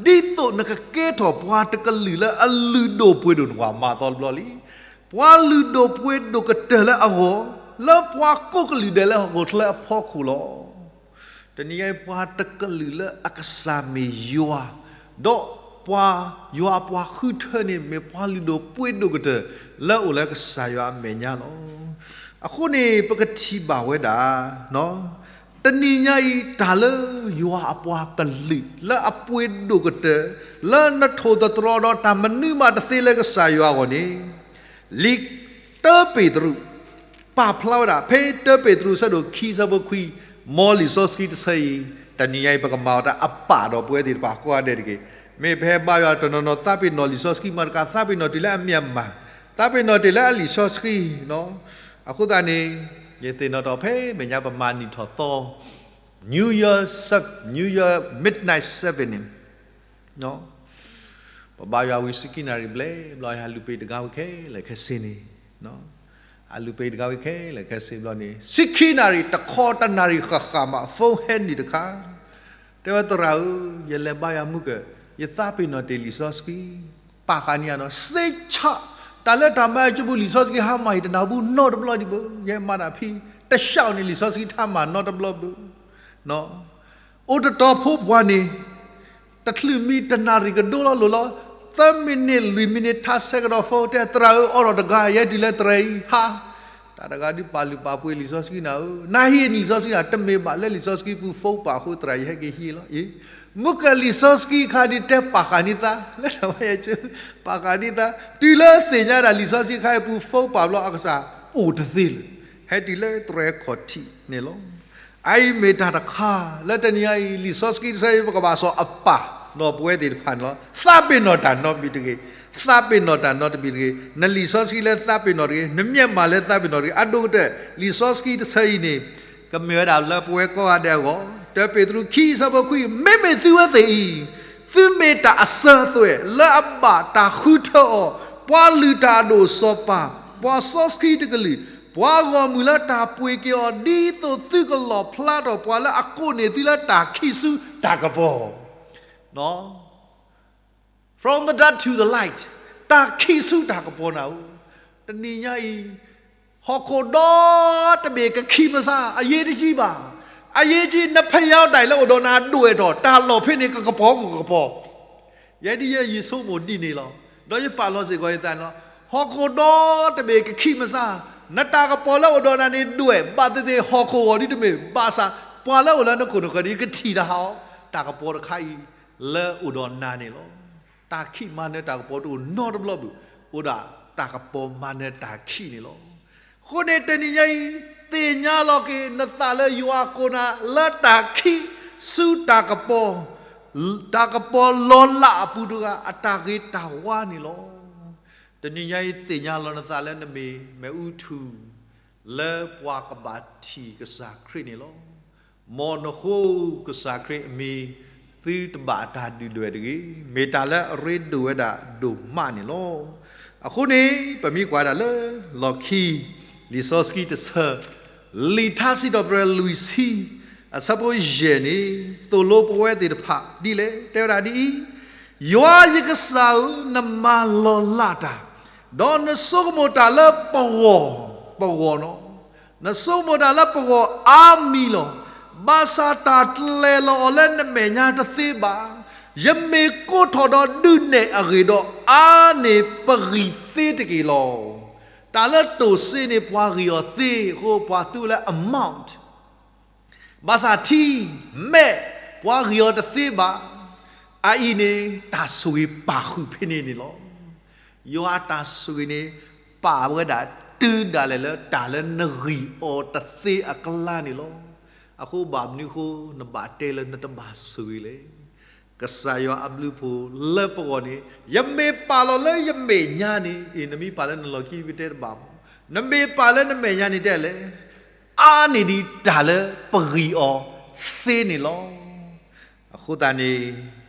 ဒ်သိးနကကဲထီၣ်ပှၤတကလုာ်လၢအလုၢ်ဒိၣ်ပှ့ၤဒိၣ်နကွၢ်မၤသီတဘျီလံ. ပှၤလုၢ်ဒိၣ်ပှ့ၤဒိၣ်ကတၢၢ်လၢအဂီၢ်, လၢပှၤကိးကလုာ်ဒဲးလၢဟီၣ်ခိၣ်ချၢအဖီခိၣ်လီၤ. တနံၤညါအံၤ ပှၤတကလုာ်လၢအကစၢ်မ့ၢ်ယွၤ, ဒီးပှၤယွၤအပှၤဃုထၢန့ၣ် မ့ၢ်ပှၤလုၢ်ဒိၣ်ပှ့ၤဒိၣ်ကတၢၢ် လၢအအိၣ်လၢကစၢ်ယွၤအမဲာ်ညါလီၤ. အဃိန့ၣ် ပကထံၣ်ဘၣ်ဝဲဒၣ် တနံၤညါအံၤ တၢ်လၢယွၤအပှၤကလုာ် လၢအပှ့ၤဒိၣ်ကတၢၢ်, လၢနထိၣ်သတြီၤဒီးတၢ်မနုၤမးတသ့လၢကစၢ်ယွၤအဂီၢ်န့ၣ်, လံာ်တၢပ့းတရူး ပာ်ဖျါဝဲဒၣ် ဖဲတၢပ့းတရူးအဆၢဒိၣ်ခံ အဆၢဖိခွံ, မ်လံာ်စီဆှံတဆၢအံၤ, တနံၤညါအံၤ ပကမၤအီၤတၢ်အပာ်ဒီးပဝဲသ့ၣ်တဖၣ်ကိးဂၤဒဲးတက့ၢ်. မ့ၢ်ပဟဲဘါယွၤတနီၤနီၤ သးပ့ၤနီၣ်လံာ်စီဆှံမးတကး သးပ့ၤနီၣ်တုၤလၢအမ့ၢ်အမၤ, သးပ့ၤနီၣ်တုၤလၢအလံာ်စီဆှံ, အဃိသတးန့ၣ် ယသ့ၣ်နီၣ်ထီၣ်ဖဲမဲာ်ညါပမၤနံၣ်ထီၣ်သီ New Year Serv-, New Year Midnight Service န့ၣ် ပဘါယွၤဝံၤဆံခံနၣ်ရံၣ်ဘျဲၣ်ဘျီ ဟဲလူၤပ့ၤတဂၤဝံၤခဲလၢာ်ခဲဆ့န့ၣ်, ဟဲလူၤပ့ၤတဂၤဝံၤခဲလၢာ်ခဲဆ့ဘျီန့ၣ် ဆံခံနၣ်ရံၣ် တခီတနၣ်ရံၣ်ဃၣ်ဃၣ်မး phone ဟဲနံၣ်တခါ, တဲဝဲသရၣ်ဧၢ, ယလဲၤဘါယွၤမုၢ်ကၢၢ် ယသးပ့ၤနီၣ်တ့ၢ်လံာ်စီဆှံ, ပာ်ဃာ်န့ၢ်ယၤနီၤ စ့ဆၣ်, တၢ်လၢတၢ်မၤအကၠိပူၤ လံာ်စီဆှံဟါမၢ်အံၤ တနၢ်ဟူနီတဘျီဒံးဘၣ်, ယဲမၤတၢ်ဖံး တၢ်ဆှီန့ၣ် လံာ်စီဆှံထါမၢ်နီတဘျီဘၣ်. အိၣ်တတီၤဖိပှၤန့ၣ် တချုးမံတနၣ်ရံၣ်ကဒိလီၤလိၤလီၤ, သၢမံးနံး လွံၢ်မံးနံး ထါဆဲးကဒီး phone တဲသရၣ်ဧၢ အိးထီၣ်တဂၤ ယဟဲတုၤလၢသရၣ်အံၤဟါ, တၢ်တဂၤဒုးပာ်လုၢ်ပာ်ပှ့ၤလံာ်စီဆှံနၤဧၢ, နဟံးန့ၢ်လံာ်စီဆှံနၤ တမ့ၢ်ဘၣ်လၢလံာ်စီဆှံပူၤ phone ပာ်အဃိသရၣ် ယဟဲက့ၤဟံးလီၤအံၤ, မုၢ်ကၢၢ်လံာ်စီဆှံခါဒုးတဲပာ်ဃာ်န့ၢ်သး လၢတၢ်ဝဲယဲ ပာ်ဃာ်န့ၢ်သး, တုၤလၢသ့ၣ်ညါဒၣ်လံာ်စီဆှံခါအံၤပူၤ phone ပာ်ဘျီအကစၢ်အိၣ်တသ့လၢၤ, ဟဲတုၤလၢတြဲၤခီၣ်ထံးန့ၣ်လီၤ. အအံၤမ့ၢ်တၢ်တခါ လၢတနံၤညါအံၤ လံာ်စီဆှံတဆၢအံၤ ပကဘၣ်စီၤအပၢ်နီၢ်ပဝဲသ့ၣ်တဖၣ်န့ၣ်လီၤ. သးပ့ၤနီၣ်တၢ်နီတမံၤတဂ့ၤ, သးပ့ၤနီၣ်တၢ်နီတမံၤတဂ့ၤ, နလံာ်စီဆှံလၢသးပ့ၤနီၣ်တဂ့ၤ, နမျက်မှော်လၢသးပ့ၤနီၣ်တဂ့ၤ, အဒိၣ်ကတၢၢ် လံာ်စီဆှံတဆၢအံၤန့ၣ် ကမ့ၢ်ဝဲဒၣ်လၢပဝဲကိးဂၤဒဲးအဂီၢ်, တၢပ့းတရူးခံ အဆၢဖိခွံ, မ့မ့ၢ်သုဝဲသ့ၣ်အံၤ သုမ့ၢ်တၢ်အစၢၤအသွဲၣ် လၢအဘၣ်တၢ်ဃုထၢအီၤ, ပှၤလုၢ်တၢ်အဒိၣ်စီၤပၤ, ပှၤစီဆှံတကလုာ်, ပှၤဂီၢ်မုၢ်လၢတၢ်ပှ့ၤက့ၤအီၤ, ဒ်သိးသုကလီၣ်ဖျါထီၣ်ပှၤလၢအကိးန့ၢ်သုလၢတၢ်ခံးဆူတၢ်ကပီၤ From the dark to the light, တၢ်ခံးဆူတၢ်ကပီၤနၤဧၢ. တနံၤညါအံၤ ဟီၣ်ခိၣ်ဒီတဘ့ၣ်ကခံးမစါ အရေးတကြီးဘၣ်. အရေးကြီး နဖယါဒၣ်လၢအိၣ်ဒီးနၤ ဒွဲၣ်ထီၣ် တၢ်လီၢ်ဖဲန့ၣ် ကကပီၤကကပီၤ ယဲဒ်ယဲယဆိကမိၣ်ဒ်န့ၣ်လီၤ. ဒီးယပာ်လီၤစ့ၢ်ကီးယသးန့ၣ်လီၤ. ဟီၣ်ခိၣ်ဒီတဘ့ၣ်ကခံးမစါ, နတၢ်ကပီၤလၢအိၣ်ဒီးနၤန့ၣ်ဒွဲၣ်, ဘၣ်သ့ၣ်သ့ၣ်ဟီၣ်ခိၣ်ဂီၤဒ်တမ့ၢ်, ဘၣ်ဆၣ် ပှၤလၢအိၣ်လၢနခိၣ်နဃၢၤဒ်ကထံၣ်တၢ်ဟးအီၤ, တၢ်ကပီၤတခါအံၤ လၢအိၣ်ဒီးနၤန့ၣ်လီၤ. တၢ်ခံးမၤနၢၤတၢ်ကပီၤတအိၣ်နီတဘျီဘၣ်, အိၣ်ဒၣ်တၢ်ကပီၤမၤနၢၤတၢ်ခံးန့ၣ်လီၤ. အဃိန့ၣ် တနံၤညါအံၤ သ့ၣ်ညါလီၤက့ၤနသးလၢယွၤကိးနၤ လၢတၢ်ခံးဆူတၢ်ကပီၤ, တၢ်ကပီၤလီၤလးအပူၤတဂၤ အတၢ်ဂ့ၤတၢ်ဝါန့ၣ်လီၤ. တနံၤညါအံၤ သ့ၣ်ညါလီၤနသးလၢနမ့ၢ်မ့ၣ်အူထူၣ် လၢပှၤကဘၣ်ထံၣ်ကစၢ်ခရံာ်န့ၣ်လီၤ. မ်နဃိကစၢ်ခရံာ်အမံၤ သုတဘၣ်တၢ်ဒုၣ်ဒွဲၣ်တဂ့ၤ, မ့ၢ်တၢ်လၢအရ့ဒိၣ်ဝဲဒၣ်ဒိၣ်မးန့ၣ်လီၤ. အဃိန့ၣ် ပမ့ၢ်ကွၢ်ဒၣ်လၢလီၢ်ခံ လံာ်စီဆှံတဆၢ လံာ်ထါစံးထီၣ်ပတြၢၤလွံၢ်ဆံ အဆၢဖိယဲၢ်န့ၣ် သိၣ်လိပဝဲသ့ၣ်တဖၣ်ဒ်လဲၣ်, တဲဝဲဒၣ်ဒ်အံၤ, ယွၤယကစၢ်ဧၢ, နမၤလီၤလးတၢ်, ဒီးနဆိကမိၣ်တၢ်လၢပဂီၢ်, ပဂီၢ်နီၤ, နဆိကမိၣ်တၢ်လၢပဂီၢ်အါမံၤလီၤ. ဘၣ်ဆၣ်တၢ်ကျဲၤလီၤအီၤလၢနမဲာ်ညါတသ့ဘၣ်. ယမ့ၢ်ကိးထီၣ်ဒီးဒုးနဲၣ်အဂ့ၢ်ဒီး အါန့ၢ်ပဂံၢ်သ့တက့ၢ်လီၤ. တၢ်လၢတိၢ်စ့န့ၣ် ပှၤဂံၢ်အီၤသ့အဃိ ပှၤသူဝဲလၢ amount ဘၣ်ဆၣ်ထံ, မဲး, ပှၤဂံၢ်အီၤတသ့ဘၣ်. အအံၤန့ၣ် တၢ်ဆိၣ်ဂ့ၤပာ်ဃုာ်ဖဲန့ၣ်န့ၣ်လီၤ. ယွၤအတၢ်ဆိၣ်ဂ့ၤန့ၣ် ပာ်ဝဲဒၣ်တုၤဒၣ်လဲာ်လၢတၢ်လၢနဂံၢ်အီၤတသ့အကျါန့ၣ်လီၤ. အဃိဘၣ်မနုၤအဃိ နဘၣ်တဲလၢနတဘၣ်ဆိၣ်ဂ့ၤလဲၣ်. ကစၢ်ယွၤအဘျုးအဖှိၣ်လၢပဂီၢ်န့ၣ် ယမ့ၢ်ပာ်လီၤလၢယမဲာ်ညါန့ၣ်, အ့ နမ့ၢ်ပာ်လၢနလီၢ်ခံ ပတဲတဘၣ်မး, နမ့ၢ်ပာ်လၢနမဲာ်ညါန့ၣ်တဲလဲၣ်, အါန့ၢ်ဒံးတၢ်လၢပဂံၢ်အီၤသ့န့ၣ်လီၤ. အဃိသတးန့ၣ်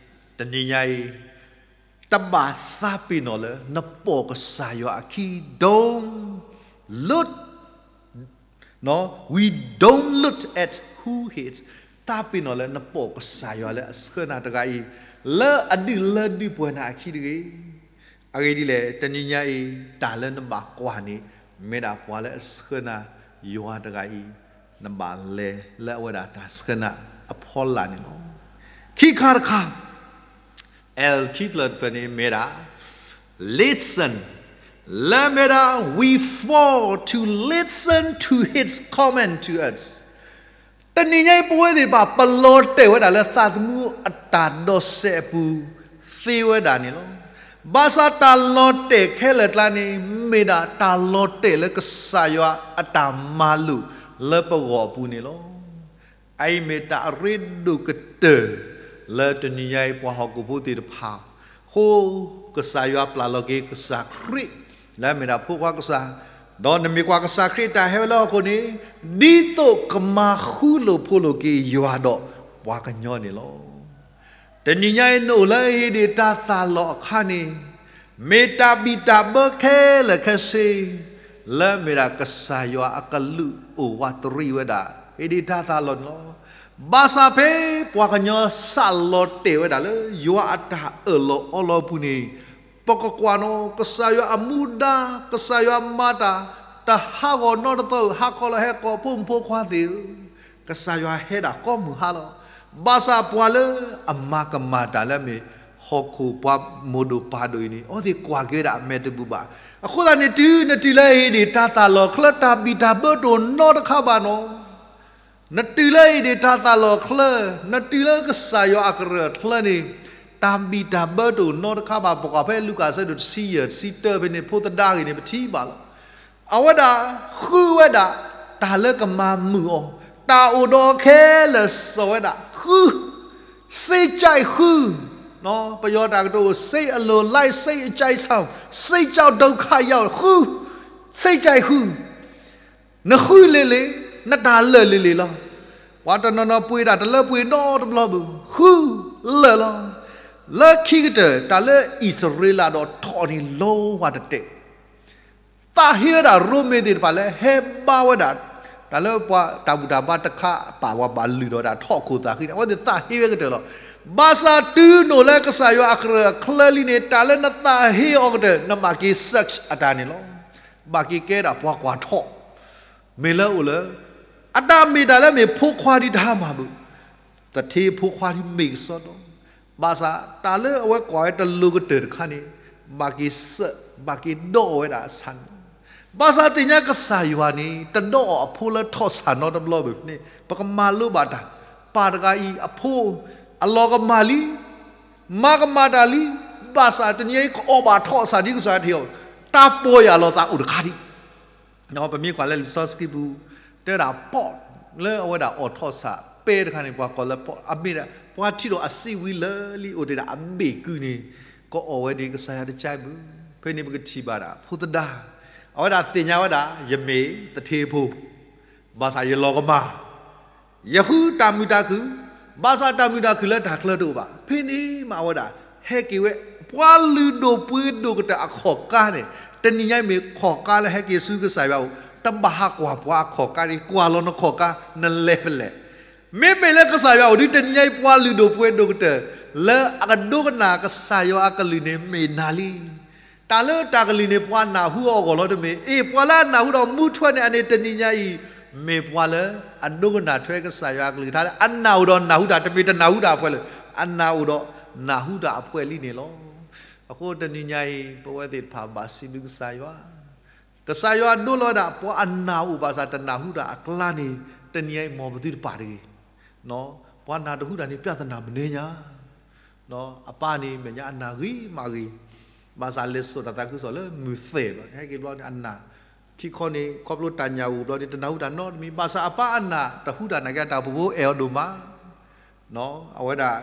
တနံၤညါအံၤ တဘၣ်သးပ့ၤနီၣ်လၢနပိာ်ကစၢ်ယွၤအခံ don't look, no, we don't look at who he is. သးပ့ၤနီၣ်လၢနပိာ်ကစၢ်ယွၤလၢအဆှၢနၤတဂၤအံၤ လၢအဒုးလၢဒုးပှဲၤနၤအခံတဂ့ၤ. အဂ့ၢ်ဒ်လဲၣ် တနံၤညါအံၤ တၢ်လၢနဘၣ်ကွၢ်န့ၣ် မ့ၢ်ဒၣ်ပှၤလၢအဆှၢနၤ ယွၤတဂၤအံၤ နဘၣ်လဲၤလၢအဝဲဒၣ်တၢ်ဆှၢနၤအဖီလာ်န့ၣ်လီၤ. ခံခါတခါ L ခံဖျၢၣ်တဖျၢၣ်န့ၣ်မ့ၢ်ဒၣ် listen လၢမ့ၢ်ဒၣ် we fall to listen to his comment to us. တနံၤညါအံၤ ပဝဲသ့ၣ်တဖၣ် ပလီၤတဲာ်ဝဲဒၣ်လၢသးသမူအတၢ်ဒိးစဲးအပူၤ သ့ဝဲဒၣ်န့ၣ်လီၤ. ဘၣ်ဆၣ်တၢ်လီၤတဲာ်ခဲလၢာ်ကျါန့ၣ် မ့ၢ်ဒၣ်တၢ်လီၤတဲာ်လၢကစၢ်ယွၤအတၢ်မၤလိာ်လၢပဂီၢ်အပူၤန့ၣ်လီၤ. အအံၤမ့ၢ်တၢ်အရ့ဒိၣ်ကတၢၢ် လၢတနံၤညါအံၤပှၤဟီၣ်ခိၣ်ဖိသ့ၣ်တဖၣ် အဃိ ကစၢ်ယွၤပျၢ်လီၤက့ၤကစၢ်ခရံာ် လၢအမ့ၢ်ဒၣ်ဖိခွါကစၢ်, ဒီးနမ့ၢ်ကွၢ်ကစၢ်ခရံာ်တၢ်ဟဲဝဲလၢဟီၣ်ခိၣ်န့ၣ် ဒ်သိးကမၤဃူလိာ်ဖိးလိာ်က့ၤယွၤဒီးပှၤကညီန့ၣ်လီၤ. တနံၤညါအံၤနအိၣ်လၢဟ့ၣ်ဒံးတၢ်သးလီၤအခါန့ၣ် မ့ၢ်တၢ်ဘံၣ်တၢ်ဘၢခဲလၢာ်ခဲဆ့ လၢမ့ၢ်ဒၣ်ကစၢ်ယွၤအကလုၢ်အိၣ်ဝးတရံးဝဲဒၣ် ဟ့ၣ်ဒံးတၢ်သးလီၤန့ၣ်လီၤ. ဘၣ်ဆၣ်ဖဲပှၤကညီစးလီၤတဲာ်ဝဲဒၣ်လၢ ယွၤအတၢ်အၢၣ်လီၤအီလီၤအပူၤန့ၣ် ပကကွၢ်နီၣ် ကစၢ်ယွၤအမူဒါ ကစၢ်ယွၤမၤတၢ် တဟးဂီၤနီတသီ ဟးခီလီၤဟဲကိးဖိမုၣ်ဖိခွါသ့ၣ်ဧၢ, ကစၢ်ယွၤဟဲဒၣ်ကိးမုၢ်ဟါလီၤ. ဘၣ်ဆၣ်ပှၤလၢအမၤကမၣ်တၢ်လၢအမ့ၢ်ဟီၣ်ခိၣ်ပှၤမိၢ်ဒိၣ်ပၢ်ဒိၣ်အံၤန့ၣ် အဝဲသ့ၣ်ကွၢ်က့ၤဝဲဒၣ်အမဲာ်တဘူၣ်ဘၣ်. အဃိသတးန့ၣ် တုၤနတုၤလၢဟ့ၣ်ဒံးတၢ်သးလီၤချၢ တၢ်ဘံၣ်တၢ်ဘၢတအိၣ်နီတခါဘၣ်နီၣ် နတုၤလၢဟ့ၣ်ဒံးတၢ်သးလီၤချၢ, နတုၤလၢကစၢ်ယွၤအကရၢၢ်အချၢန့ၣ် တၢ်ဘံၣ်တၢ်ဘၢတအိၣ်နီတခါဘၣ်. ပကွၢ်ဖဲလူၤကၣ်အဆၢဒိၣ်တဆံယဲၢ် တဆံတၢဖဲန့ၣ် ဖိသဒါဂ့ၤန့ၣ် ပထံၣ်ဘၣ်လီၤ. အဝဲဒၣ်ဃုဝဲဒၣ် တၢ်လၢကမၤမုာ်အီၤ, တၢ်အိၣ်ဒီးအီၤခဲလၢာ်စိာ်ဝဲဒၣ် ဃု, စ့ကၠဲးဃု, ပယီၤတၢ်ကတိၤ say a little lie, say a ကြိုက်ဆောင်, စိတ်ကြောင့် ဒုက္ခရောက်, ဃု, စ့ကၠဲးဃု နဃုလံၤလံၤ, နတၢ်လၢာ်လံၤလံၤလီၤ. ပှၤတနီၤနီၤပှ့ၤတၢ်တလၢပှ့ၤနီတဘျီဘၣ်, ဃုလၢာ်လီၤ. လၢခံကတၢၢ် တၢ်လၢအံၣ်စရ့လးဒီးထိးန့ၣ် လီၤဝဲတတဲာ်, သးဟ့ဝဲဒၣ်ရိမ့ၤသ့ၣ်တဖၣ်လၢဟဲဘါဝဲဒၣ် တၢ်လၢပှၤတၢ်ဘူၣ်တၢ်ဘါတခါအပာ် ပှၤဘၣ်လုၢ်ထီၣ်ဝဲဒၣ်ထိးခိၣ်သးဃံန့ၣ် အဝဲသ့ၣ်သးဟ့ဝဲကတၢၢ်လီၤ. ဘၣ်ဆၣ်တုၤနအိၣ်လၢကစၢ်ယွၤအကရၢၢ်အချၢလံန့ၣ် တၢ်လၢနသးဟ့အီၤကတၢၢ် နဘၣ်က့ၤ search အတၢ်န့ၣ်လီၤ. ဘၣ်က့ၤကဲဒၣ်ပှၤကွၢ်ထိး, မ့ၢ်လၢအိၣ်လၢ အတၢ်မ့ၢ်တၢ်လၢမ့ၢ်ဖိခွါဒ်တဟါမၢ်ဘၣ်, သထ့ဖိခွါဒ်မ့ၢ်ကစီဒီ, ဘၣ်ဆၣ်တၢ်လၢအဝဲကွၢ်ဝဲတလိၤကတၢၢ်တခါန့ၣ် ဘၣ်က့ၤစၢး ဘၣ်က့ၤဒီးအီၤဝဲဒၣ်အဆၣ်န့ၣ်, ဘၣ်ဆၣ်သ့ၣ်ညါကစၢ်ယွၤန့ၣ် တဒီးအီၤအဖိလၢထိးဆၣ်နီတဘျီဘၣ်န့ၣ် ပကမၤလိဘၣ်တၢ်, ပၢ်တဂၤအံၤအဖိ အလီၤကမၣ်လံ မၤကမၣ်တၢ်လံ, ဘၣ်ဆၣ်တနံၤအံၤကအီၣ်ဘၣ်ထိးဆၣ်ဒ်ကစၢ်ယွၤတဟ့ၣ်အီၤ, တၢ်ပီၢ်ယၢ်လီၤသးအိၣ်တခါဒံး. ပမ့ၢ်ကွၢ်လၢလံာ်စီဆှံပူၤ တဲဒၣ်ပိး လၢအဝဲဒၣ်အီၣ်ထိးဆၣ်ပဲတခါန့ၣ် ပှၤကိးလၢပိး အမ့ၢ်ဒၣ် ပှၤထံၣ်ဒီးအစံးဝံၤလၢာ်လံ အိၣ်တ့ၢ်ဒၣ်အဘ့ၣ်ကုန့ၣ် ကအီၣ်ဝဲဒၣ်ကစၢ်ယွၤတကဲဘၣ်. ဖဲန့ၣ်ပကထံၣ်ဘၣ်ဒၣ်ဖိသဒါ အဝဲဒၣ်သ့ၣ်ညါဝဲဒၣ် ယမ့ၢ်သထ့ဖိ ဘၣ်ဆၣ်ယလီၤကမၣ် ယဃုတၢ်မုာ်တၢ်ခုၣ်, ဘၣ်ဆၣ်တၢ်မုာ်တၢ်ခုၣ်လၢတၢ်ချၢတအိၣ်ဘၣ်. ဖဲန့ၣ်မးအဝဲဒၣ် ဟဲက့ၤဝဲ ပှၤလုၢ်ဒိၣ်ပှ့ၤဒိၣ်ကတၢၢ်အခီၣ်ကါန့ၣ်, တနံၤညါအံၤမ့ၢ်ခီၣ်ကါလၢဟဲက့ၤဆူကစၢ်ယွၤအအိၣ်, တဘၣ်ဟးကွၢ်ပှၤအခီၣ်ကါန့ၣ်, ကွၢ်လီၤနခီၣ်ကါ နလဲၤဖဲလဲၣ်. မ့မ့ၢ်လၢကစၢ်ယွၤအအိၣ်ဒီး တနံၤညါအံၤပှၤလုၢ်ဒိၣ်ပှ့ၤဒိၣ်ကတၢၢ် လၢအကဒိကနၣ်ကစၢ်ယွၤအကလုၢ်န့ၣ် မ့ၢ်နၤလံ. တၢ်လၢတၢ်ကလုၢ်န့ၣ် ပှၤနၢ်ဟူအဂီၢ်လီၤတမ့ၢ်, အ့ၣ် ပှၤလၢအနၢ်ဟူဒီးမူထွဲန့ၣ် အန့ၣ်တနံၤညါအံၤ မ့ၢ်ပှၤလၢအဒိကနၣ်ထွဲကစၢ်ယွၤအကလုၢ်ကထါလၢ အနၢ်အိၣ်ဒီးနၢ်ဟူတၢ် တမ့ၢ်တနၢ်ဟူတၢ်အဖှဲၣ်လၢၤ, အနၢ်အိၣ်ဒီးနၢ်ဟူတၢ်အဖှဲၣ်လံန့ၣ်လီၤ. အဃိတနံၤညါအံၤ ပဝဲသ့ၣ်တဖၣ်ဘၣ်စံးဘျုးကစၢ်ယွၤ, ကစၢ်ယွၤဒိလီၤဝဲဒၣ် ပှၤအနၢ်အိၣ်ဘၣ်ဆၣ်တနၢ်ဟူတၢ်အကျါန့ၣ် တနံၤညါအံၤမ်ပသုတပာ်တဂ့ၤ. ပှၤနၢ်တဟူတၢ်န့ၣ် ပြဿနာမနုၤညါ အပၢ်န့ၣ် မဲာ်ညါအနၢ်ဂ့ၤမးဂ့ၤ, ဘၣ်ဆၣ်လဲၤစိာ်တၢ်သးခုကစီၣ်လၢမုၢ်သဲၣ်ဘျီ ဟဲက့ၤဘျီန့ၣ်အနၢ်, ခံခီန့ၣ် ခီဖျိတၢ်ညၣ်အိၣ်ဘျီန့ၣ် တနၢ်ဟူတၢ်နီတမံၤ, ဘၣ်ဆၣ်အပၢ်အနၢ်တဟူတၢ်နာ်က့ တၢ်အိၣ်ဖှိၣ်ဖိအဲၣ်အီၤဒိၣ်မး, အဝဲဒၣ်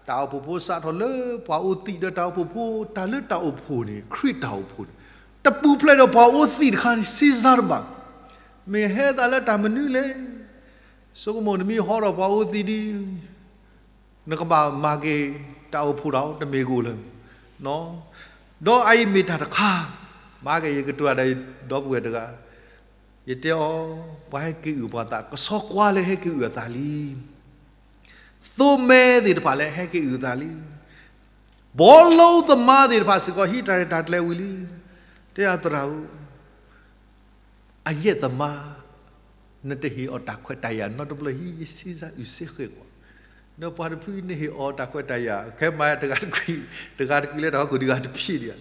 တၢ်အိၣ်ဖှိၣ်ဖိစးထီၣ်လၢပှၤအိၣ်သံးဒီးတၢ်အိၣ်ဖှိၣ်ဖိ တၢ်လၢတၢ်အိၣ်ဖှိၣ်န့ၣ် ခရံာ်တၢ်အိၣ်ဖှိၣ်န့ၣ် တပူၤဖျဲးဒီးပှၤအိၣ်သံးတခါန့ၣ် စံးစါတဘၣ်, မ့ၢ်ဟဲသးလၢတၢ်မနုၤလဲၣ်, ဆိကမိၣ်နမ့ၢ်ဟီထီၣ်ပှၤအိၣ်သံးဒ် နကဘၣ်မၤက့ၤတၢ်အိၣ်ဖှိၣ်ဒီးတမ့ၢ်ဂ့ၤလၢၤ, ဒီးအအံၤမ့ၢ်တၢ်တခါ, မၤက့ၤယကတိၤတၢ်ဒီးဒီပုၢ်ဝဲၢ်တဂၤ, ယတဲအီၤ, ပှၤဟဲက့ၤအုၣ်ပှၤသး, ကဆီကွၢ်လၢဟဲက့ၤအုၣ်အသးလံ, သိမဲသ့ၣ်တဖၣ်လၢဟဲက့ၤအုၣ်အသးလံ, ဘီလိသမားသ့ၣ်တဖၣ်စ့ၢ်ကီး ဟံးတၢ်ရဲၣ်တၢ်ကျဲၤဝံၤလံ, တဲဒၣ်သရၣ်ဧၢ, အယဲၢ်သမား, နတဟ့ၣ်အီၤတၢ်ခွဲးတၢ်ယာ်နီတဘျီဟံး ယစ့စ့အုၣ်စ့ဃဲၤကွၢ်, ဒီးပှၤတဖုနဟ့ၣ်အီၤတၢ်ခွဲးတၢ်ယာ် ခဲမၤတဂၤတကွံာ်, တဂၤတကွံာ်လၢတၢ်ဟီၣ်ခိၣ်တဂၤတဖျၢၣ်ဒံး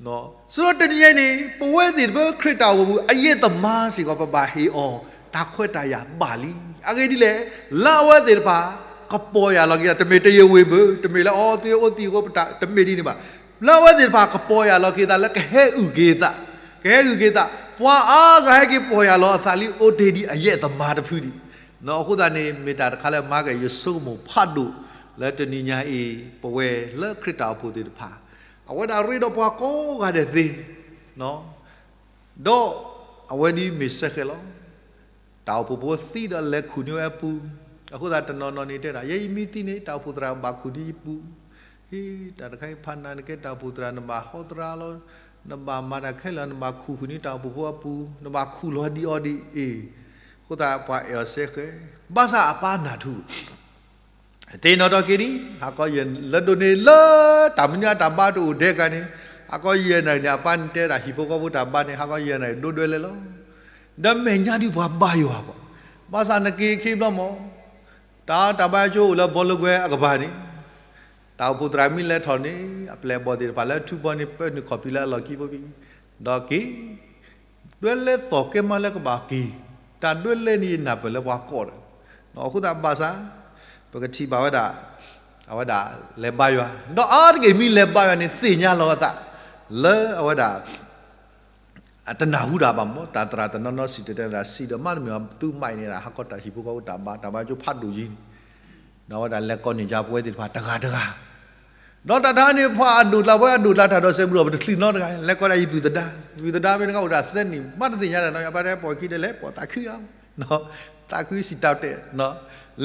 ဧါ, ဆိဒီးတနံၤညါအံၤန့ၣ် ပဝဲသ့ၣ်တဖၣ်ခရံာ်တၢ်အိၣ်ဖှိၣ်ပူၤ အယဲၢ်သမားစ့ၢ်ကီး ပဘၣ်ဟ့ၣ်အီၤတၢ်ခွဲးတၢ်ယာ်ဘၣ်လံ. အဂ့ၢ်ဒ်လဲၣ်, လၢအဝဲသ့ၣ်တဖၣ် ကပီၢ်ယၢ်လီၤက့ၤသး တမ့ၢ်တယဝ့ၢ်ဘၣ်, တမ့ၢ်လၢအီသံးအိၣ်သံးအဃိပတၢ် တမ့ၢ်ဒ်န့ၣ်ဘၣ်. လၢအဝဲသ့ၣ်တဖၣ်ကပီၢ်ယၢ်လီၤက့ၤသးလၢကဟဲအုၣ်က့ၤသး, ကဟဲအုၣ်က့ၤသး, ပှၤအါဂၤဟဲက့ၤပီၢ်ယၢ်လီၤအသးလံ အိၣ်တ့ၢ်ဒံးအယဲၢ်သမားတဖုဒံး. အဃိသတးန့ၣ် မ့ၢ်တၢ်တခါလၢမၤက့ၤယဆိကမိၣ်ဖးဒိၣ် လၢတနံၤညါအံၤ ပဝဲလၢခရံာ်တၢ်အိၣ်ဖှိၣ်သ့ၣ်တဖၣ်, အဝဲဒၣ်ရ့ဒီးပှၤကိးဂၤဒဲးသ့ ဒီးအဝဲဒ်မ့ၢ်စဲဃဲၤလီၤ. တၢ်အိၣ်ဖှိၣ်ဖိသံဒီးလဲၤခူၣ်န့ၢ်ဝဲအပူၤ, အဃိသတးတနီၤနီၤန့ၣ်တဲဒၣ် ယဲယမ့ၢ်သံန့ၣ် တၢ်အိၣ်ဖှိၣ်သရၣ်ဘၣ်ခူၣ်န့ၢ်ယပူၤ, ဟ့ တၢ်တခါအံၤဖးနၤနကဲတၢ်အိၣ်ဖှိၣ်သရၣ် နဘၣ်ဟီသရၣ်လီၤ, နဘၣ်မၤတၢ်ခဲလၢာ် နဘၣ်ခူၣ်ဃုာ်န့ၢ်တၢ်အိၣ်ဖှိၣ်ဖိအပူၤ, နဘၣ်ခူၣ်လီၤဒ်အီၤဒ်အံၤ, အဃိသတးပှၤအဲၣ်အီၤစဲဃဲၤ, ဘၣ်ဆၣ်အပၢ်နၢ်ထူ သ့ၣ်နီၣ်ထီၣ်က့ၤဒံး ဟးကီယဲၢ်လၢဒိးန့ၣ်လၢတၢ်မနုၤအတၢ်ဘါတအိၣ်ဒဲးကါန့ၣ်, ဟးကီယဲၢ်နၤန့ၣ် အပၢ်န့ၣ်တဲဒၣ်ဟံၣ်ဖိဃီဖိတၢ်ဘါန့ၣ် ဟးကီယဲၢ်နၤန့ၣ် ဒိဒွဲလဲလီၤ. ဒီးမဲာ်ညါဒ်ပှၤဘါယွၤကွၢ်, ဘၣ်ဆၣ်နက့ၤခ့ဘျီမး, တၢ်တၢ်ဘါကၠိအိၣ်လၢဘီလိကွဲအကပၤန့ၣ်, တၢ်အိၣ်ဖှိၣ်သရၣ်မ့ၢ်လဲၤထီၣ်န့ၣ် အပျဲၢ်အဘီၣ်သ့ၣ်တဖၣ်လၢထူဘီန့ၣ် ပၢနုာ်ခီၣ်ဖံးလၢအလီၢ်ခံဖိဖံး, ဒီးက့ၤ ဒွဲလဲသီၣ်ကဲမးလၢကဘၣ်က့ၤ, တၢ်ဒွဲလဲန့ၣ်ယနၢ်ပၢၢ်လၢပှၤကိးဒီး, အဃိသတးဘၣ်ဆၣ် ပကထံၣ်ဘၣ်ဝဲဒၣ်, အဝဲဒၣ်လဲၤဘါယွၤ, ဒီးအါတက့ၢ်မ့ၢ်လဲၤဘါယွၤန့ၣ် သ့ၣ်ညါလီၤအသး လၢအဝဲဒၣ် တနၢ်ဟူတၢ်ဘၣ်မး, တၢ်သရၣ်တနီၤနီၤစံၣ်တဲၤတဲလီၤတၢ် စံးဒီးမးတမ့ၢ်အီၤ သုမၤအံၤန့ၣ် ဟးကီတၢ်ဟံၣ်ဖိဃီဖိတၢ်ဘါ တၢ်ဘါကၠိဖးဒိၣ်ယံၤန့ၣ်, ဒီးအဝဲဒၣ်လဲၤကိးန့ၢ်ယၤပဝဲသ့ၣ်တဖၣ်တဂၤတဂၤ ဒီးတၢ်တခါန့ၣ် ပှၤအဒိၣ်ကျါ ပှၤအဒိၣ်ကျါတၢ်ဒီးစဲးဘူးဒီး ပတချံးနီတဂၤ, လဲၤကိးဒၣ်ယပုၢ်သဒါ, ယပုၢ်သဒါမ့ၢ်တခါအိၣ်တၢ်သၢနံၣ် ဘၣ်တသ့ၣ်ညါတၢ်နီၤ, ယပၢ်တဲပိာ်ခံဒီးလဲၤပိာ်သးခုဧါ, သးခုစံးတၢ်တဲ,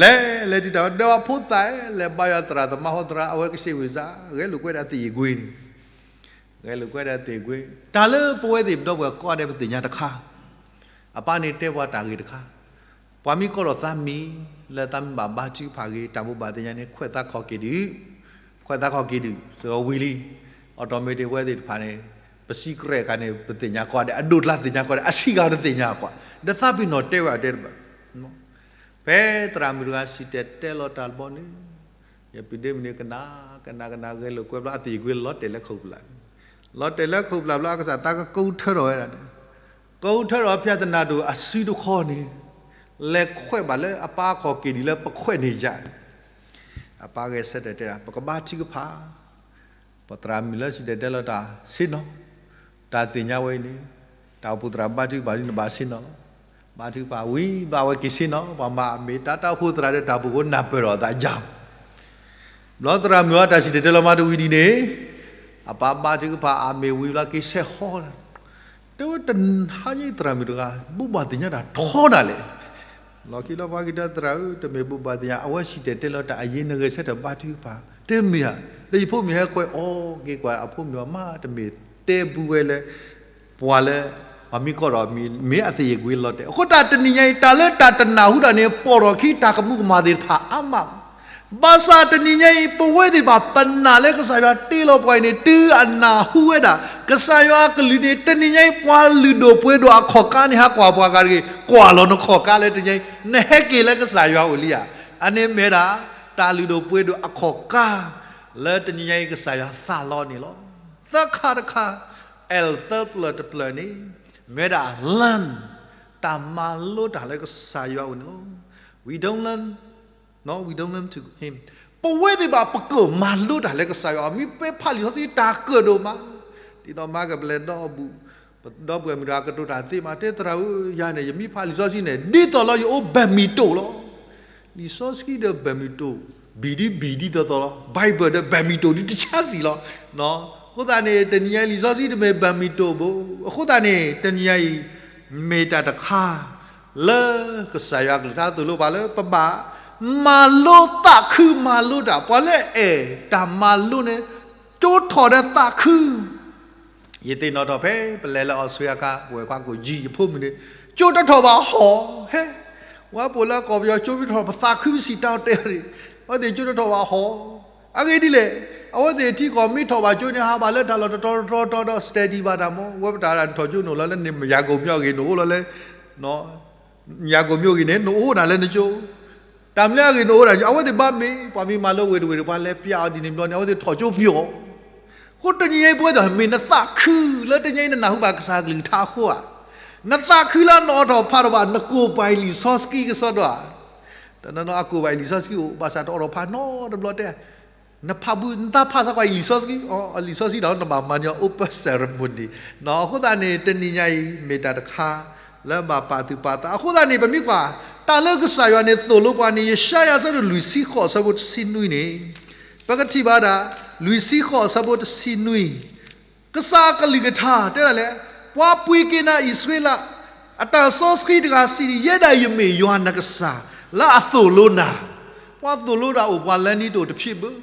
လဲၤလဲၤတုၤတၢ်ဝဲ ဒီးအဖိသၣ်ဧၢ လဲၤဘါယွၤသရၣ်သမါဟီသရၣ် အဝဲကစၢ်ဝံၣ်စၢ် ဂဲၤလိာ်ကွဲဒၣ်သ့ၣ်ယ့ၣ်ကွ့န့ၣ် ဂဲၤလိာ်ကွဲဒၣ်သ့ၣ်ကွ့, တၢ်လၢပဝဲသ့ၣ်ပဒီပုၢ်ဝဲၢ်ကိးဂၤဒဲးပသ့ၣ်ညါတခါ, အပၢ်န့ၣ်တဲပှၤတၢ်ဂ့ၢ်တခါ, ပှၤမ့ၢ်ကိးထီၣ်သးမံၤ လၢသးမ့ၢ်ဘၣ်ဘါထုကဖၣ်ဂ့ၤ တၢ်ဘိးဘၣ်သ့ၣ်ညါန့ၣ် ခွဲးသးခီၣ်က့ၤဒုး, ခွဲးသးခီၣ်က့ၤဒုး စ့ၢ်ကီးဝံၤလံ, အီၣ်တီၣ်မ့ၢ်တ့ၢ်ပဝဲသ့ၣ်တဖၣ်န့ၣ် ပစံးကြဲးအခါန့ၣ် ပသ့ၣ်ညါကိးဂၤဒဲး အဒိၣ်ကျါသ့ၣ်ညါကိးဂၤဒဲး အဆံးဂၤတသ့ၣ်ညါကွၢ်, ဒီးသးပ့ၤနီၣ်တဲဝဲအတဲတဘၣ် ဖဲသရၣ်မုၣ်တဂၤစံၣ်တဲၤတဲလီၤတၢ်တဘျီန့ၣ်, ယပုၢ်ဒ့မုၣ်န့ၣ် ကနၣ်ကနၣ်ကနၣ် ဂဲၤလိာ်ကွဲဘျီ အသ့ၣ်ယ့ၣ်ကွ့လီၤတဲာ်လၢခိၣ်ပူၤလၢ်, လီၤတဲာ်လၢခိၣ်ပူၤလၢ်ဘျီ အကစၢ်သးကကူထၢထီၣ်ဝဲဒၣ်န့ၣ်, ကူထၢထီၣ်ဖဲသနာ်ဒိၣ် အစုတခီန့ၣ်, လဲၤခွဲးဘၣ်လၢအပၢ်ခီၣ်က့ၤဒုးလၢပခွဲးန့ၢ်ယၤန့ၣ်, အပၢ်ဂဲၤဆၢထၢၣ်တဲဒၣ် ပကဘါထုကဖၣ် ပသရၣ်မုၣ်လၢစံၣ်တဲၤတဲလီၤတၢ်ဆ့ၣ်နီၤ, တၢ်သ့ၣ်ညါဝဲအံၤန့ၣ်, တၢ်အိၣ်ဖှိၣ်သရၣ်ဘါထုကဖၣ်ဒ်နဘၣ်ဆ့ၣ်နီၤလီၤ. ဘါထုကဖၣ်ဝံၤဘျီအဝဲက့ၤဆ့ၣ်နီၤ, ပှၤမၤအမ့ၢ်တၢ်တၢ်အိၣ်ဖှိၣ်သရၣ်ဒီးတၢ်အိၣ်ဖှိၣ်ဖိနၢ်ပၢၢ်ထီၣ်အသးယၤ, ဘျီသရၣ်မုၣ်အတၢ်စံၣ်တဲၤတဲလီၤမၤတဝံၤဒ်န့ၣ်, အပၢ်ဘါထုကဖၣ်အမ့ၢ်ဝံၤဘျီက့ၤဆဲးဟီလီၤ. တဲဝဲတဟါညါအံၤသရၣ်မုၣ်တဂၤ ဘိးဘၣ်သ့ၣ်ညါတၢ်ထီဒၣ်လဲာ် လီၢ်ခံလီၤပှၤက့ၤတဲသရၣ်ဧၢ တမ့ၢ်ဘိးဘၣ်သ့ၣ်ညါ အဝဲစံၣ်တဲၤတဲလီၤတၢ်အယ့ၢ် နဂဲၤဆၢထၢၣ်ဘါထုကဖၣ် တမ့ၢ်ဧါ, ဒီးယဖိမုၣ်ဟဲကွဲးအီၤက့ၤကွၢ် အဖိမုၣ်အမါတမ့ၢ်တဲဘူးဝဲလၢ ပှၤလၢ ပှၤမ့ၢ်ကိးဒီးမံၤ မ့ၢ်အသ့ၣ်ယ့ၣ်ကွ့လီၤတဲာ် အဃိတၢ်တနံၤညါအံၤ တၢ်လၢတၢ်တနၢ်ဟူတၢ်န့ၣ် ပိာ်ထီၣ်ခံတၢ်ကမူးကမၣ်သ့ၣ်တဖၣ်အါမးလီၤ. ဘၣ်ဆၣ်တနံၤညါအံၤ ပဝဲသ့ၣ်တဖၣ်ပနာ်လၢကစၢ်ယွၤတ့လီၤပှၤအံၤန့ၣ် တုၤအနၢ်ဟူဝဲဒၣ် ကစၢ်ယွၤအကလုၢ်န့ၣ် တနံၤညါအံၤ ပှၤလုၢ်ဒိၣ်ပှ့ၤဒိၣ်အခီၣ်ကါန့ၣ် ဟးကွၢ်ပှၤဂၤတဂ့ၤ ကွၢ်လီၤနခီၣ်ကါလၢတနံၤညါအံၤ နဟဲက့ၤလၢကစၢ်ယွၤအိၣ်လံဧါ. အန့ၣ်မ့ၢ်ဒၣ် တၢ်လုၢ်ဒိၣ်ပှ့ၤဒိၣ်အခီၣ်ကါ လၢတနံၤညါအံၤ ကစၢ်ယွၤသးလီန့ၣ်လီၤ. သၢခါတခါ L သၢပျၢၤတပျၢၤန့ၣ် မ့ၢ်ဝဲဒၣ် learn တၢ်မၤလိတၢ်လၢကစၢ်ယွၤအအိၣ်န့ၣ်လီၤ. We don't learn, no, we don't learn to him. ပဝဲသ့ၣ်တဖၣ် ပကမၤလိတၢ်လၢကစၢ်ယွၤအအိၣ် မ့ၢ်ပဲဖးလံာ်စီဆှံတၢ်ကၢၣ်ဒိၣ်မး, ဒ်သိးမၤကပျဲၢ်ဒီဘူး ဒီပုၢ်ဝဲၢ်မုၣ်တဂၤကတိၤတၢ်သ့မး တဲသရၣ်ဧၢ ယၤန့ၣ် ယမ့ၢ်ဖးလံာ်စီဆှံန့ၣ် ဒ်သိးလီၤယအိၣ်ဘၣ်မံၤတိၣ်လီၤ. လံာ်စီဆှံဒီးဘၣ်မံၤတိၣ် ဘံၣ်ဒံဘံၣ်ဒ်သိးသိးလီၤ. Bible ဒီးဘၣ်မံၤတိၣ်ဒ်တဆါစံၣ်လီၤ. အဃိသတးန့ၣ် တနံၤညါအံၤလံာ်စီဆှံတမ့ၢ်ဘၣ်မံၤတိၣ်ဘၣ်. အဃိသတးန့ၣ် တနံၤညါအံၤ မ့ၢ်တၢ်တခါ လၢကစၢ်ယွၤအကလုၢ်ကထါသိၣ်လိပှၤလၢပဘၣ် မၤလိသးခုမၤလိတၢ်, ပှၤလၢအဲၣ်တၢ်မၤလိန့ၣ် ကၠိထီၣ်ဒီးသးခု. ယသ့ၣ်နီၣ်ထီၣ်ဖဲ ပလဲၤလၢအီစထြ့လယါအခါ ပဝဲၢ်ခွါကိၣ်ကၠံ ယဖိမုၣ်န့ၣ် ကၠိတထီၣ်ဘၣ်ဟီၣ်ဟဲ, ဝဲပအိၣ်လၢကီၢ်ပယီၤကၠိမ့ၢ်ထီၣ် ပသးခုပစံးတၢ်တဲအီၤန့ၣ်, အဝဲသ့ၣ်ကၠိတထီၣ်ဘၣ်ဟီၣ်. အဂ့ၢ်ဒ်လဲၣ်, အဝဲသ့ၣ်ထံကီၢ်မ့ၢ်ထီၣ်ဘၣ်ကၠိန့ၣ် ဟးဘၣ်လၢတၢ်လီၢ်တတီၤတတီၤဒီး study ဘၣ်တၢ်မ့ၢ်, ဝဲပတၢ်နထီၣ်ကၠိနအိၣ်လီၤလၢ နမ့ၢ်ယၤကိာ်မ့ၢ်အဂ့ၢ်နအိၣ်လီၤလၢ ယၤကိာ်မ့ၢ်အဂ့ၢ်န့ၣ် နအိၣ်ဒၣ်လၢနကၠိ, တၢ်မနုၤအဂ့ၢ်နအိၣ်ဒၣ်, အဝဲသ့ၣ်ဘၣ်မ့ၢ် ပှၤမ့ၢ်မၤလိဝ့ၢ်တဝ့ၢ်ဒီး ပှၤလဲၤပျးအီၤဒ်န့ၣ်ဘျီန့ၣ် အဝဲသ့ၣ်ထီၣ်ကၠိပျီၤ. အဃိတနံၤညါအံၤ ပဝဲသ့ၣ်မ့ၢ်နသးခုလၢတနံၤညါအံၤ နနၢ်ဟူဘၣ်ကစၢ်အကလုၢ်ကထါအဃိဧါ, နသးခုလၢနအိးထီၣ်ဖးထီၣ်ဘၣ် နကိးပှၤအံၤလံာ်စီဆှံကစီဒီဧါ, တနီၤနီၤအကိးပှၤအံၤလံာ်စီဆှံအိၣ် ဘၣ်ဆၣ်တအိးထီၣ်ဖးနီတဘျီတဲ နဖးဘူး နသးဖးစ့ၢ်ကီးအံၤလံာ်စီဆှံ, အလံာ်စီဆှံဒီးနဘၣ်မၤန့ၢ်အီၤ open ceremony နီၤ. အဃိသတးန့ၣ် တနံၤညါအံၤ မ့ၢ်တၢ်တခါလၢဘၣ်ပာ်သူၣ်ပာ်သး. အဃိသတးန့ၣ် ပမ့ၢ်ကွၢ် တၢ်လၢကစၢ်ယွၤန့ၣ်သိၣ်လိပှၤန့ၣ် ယၡါယၤအဆၢဒိၣ်လွံၢ်ဆံဃိးအဆၢဖိတဆံနွံန့ၣ် ပကထံၣ်ဘၣ်ဒၣ် လွံၢ်ဆံဃိးအဆၢဖိတဆံနွံ ကစၢ်အကလုၢ်ကထါတဲဒၣ်လဲၣ်, ပှၤပှ့ၤက့ၤနၤအံၣ်စရ့လး အတၢ်စီဆှံတဂၤစံး, ယဲဒၣ်အံၤယမ့ၢ်ယွၤနကစၢ် လၢအသိၣ်လိနၤ. ပှၤသိၣ်လိတၢ်အိၣ် ပှၤလဲၤနံၤတအိၣ်တဖျံးဘၣ်.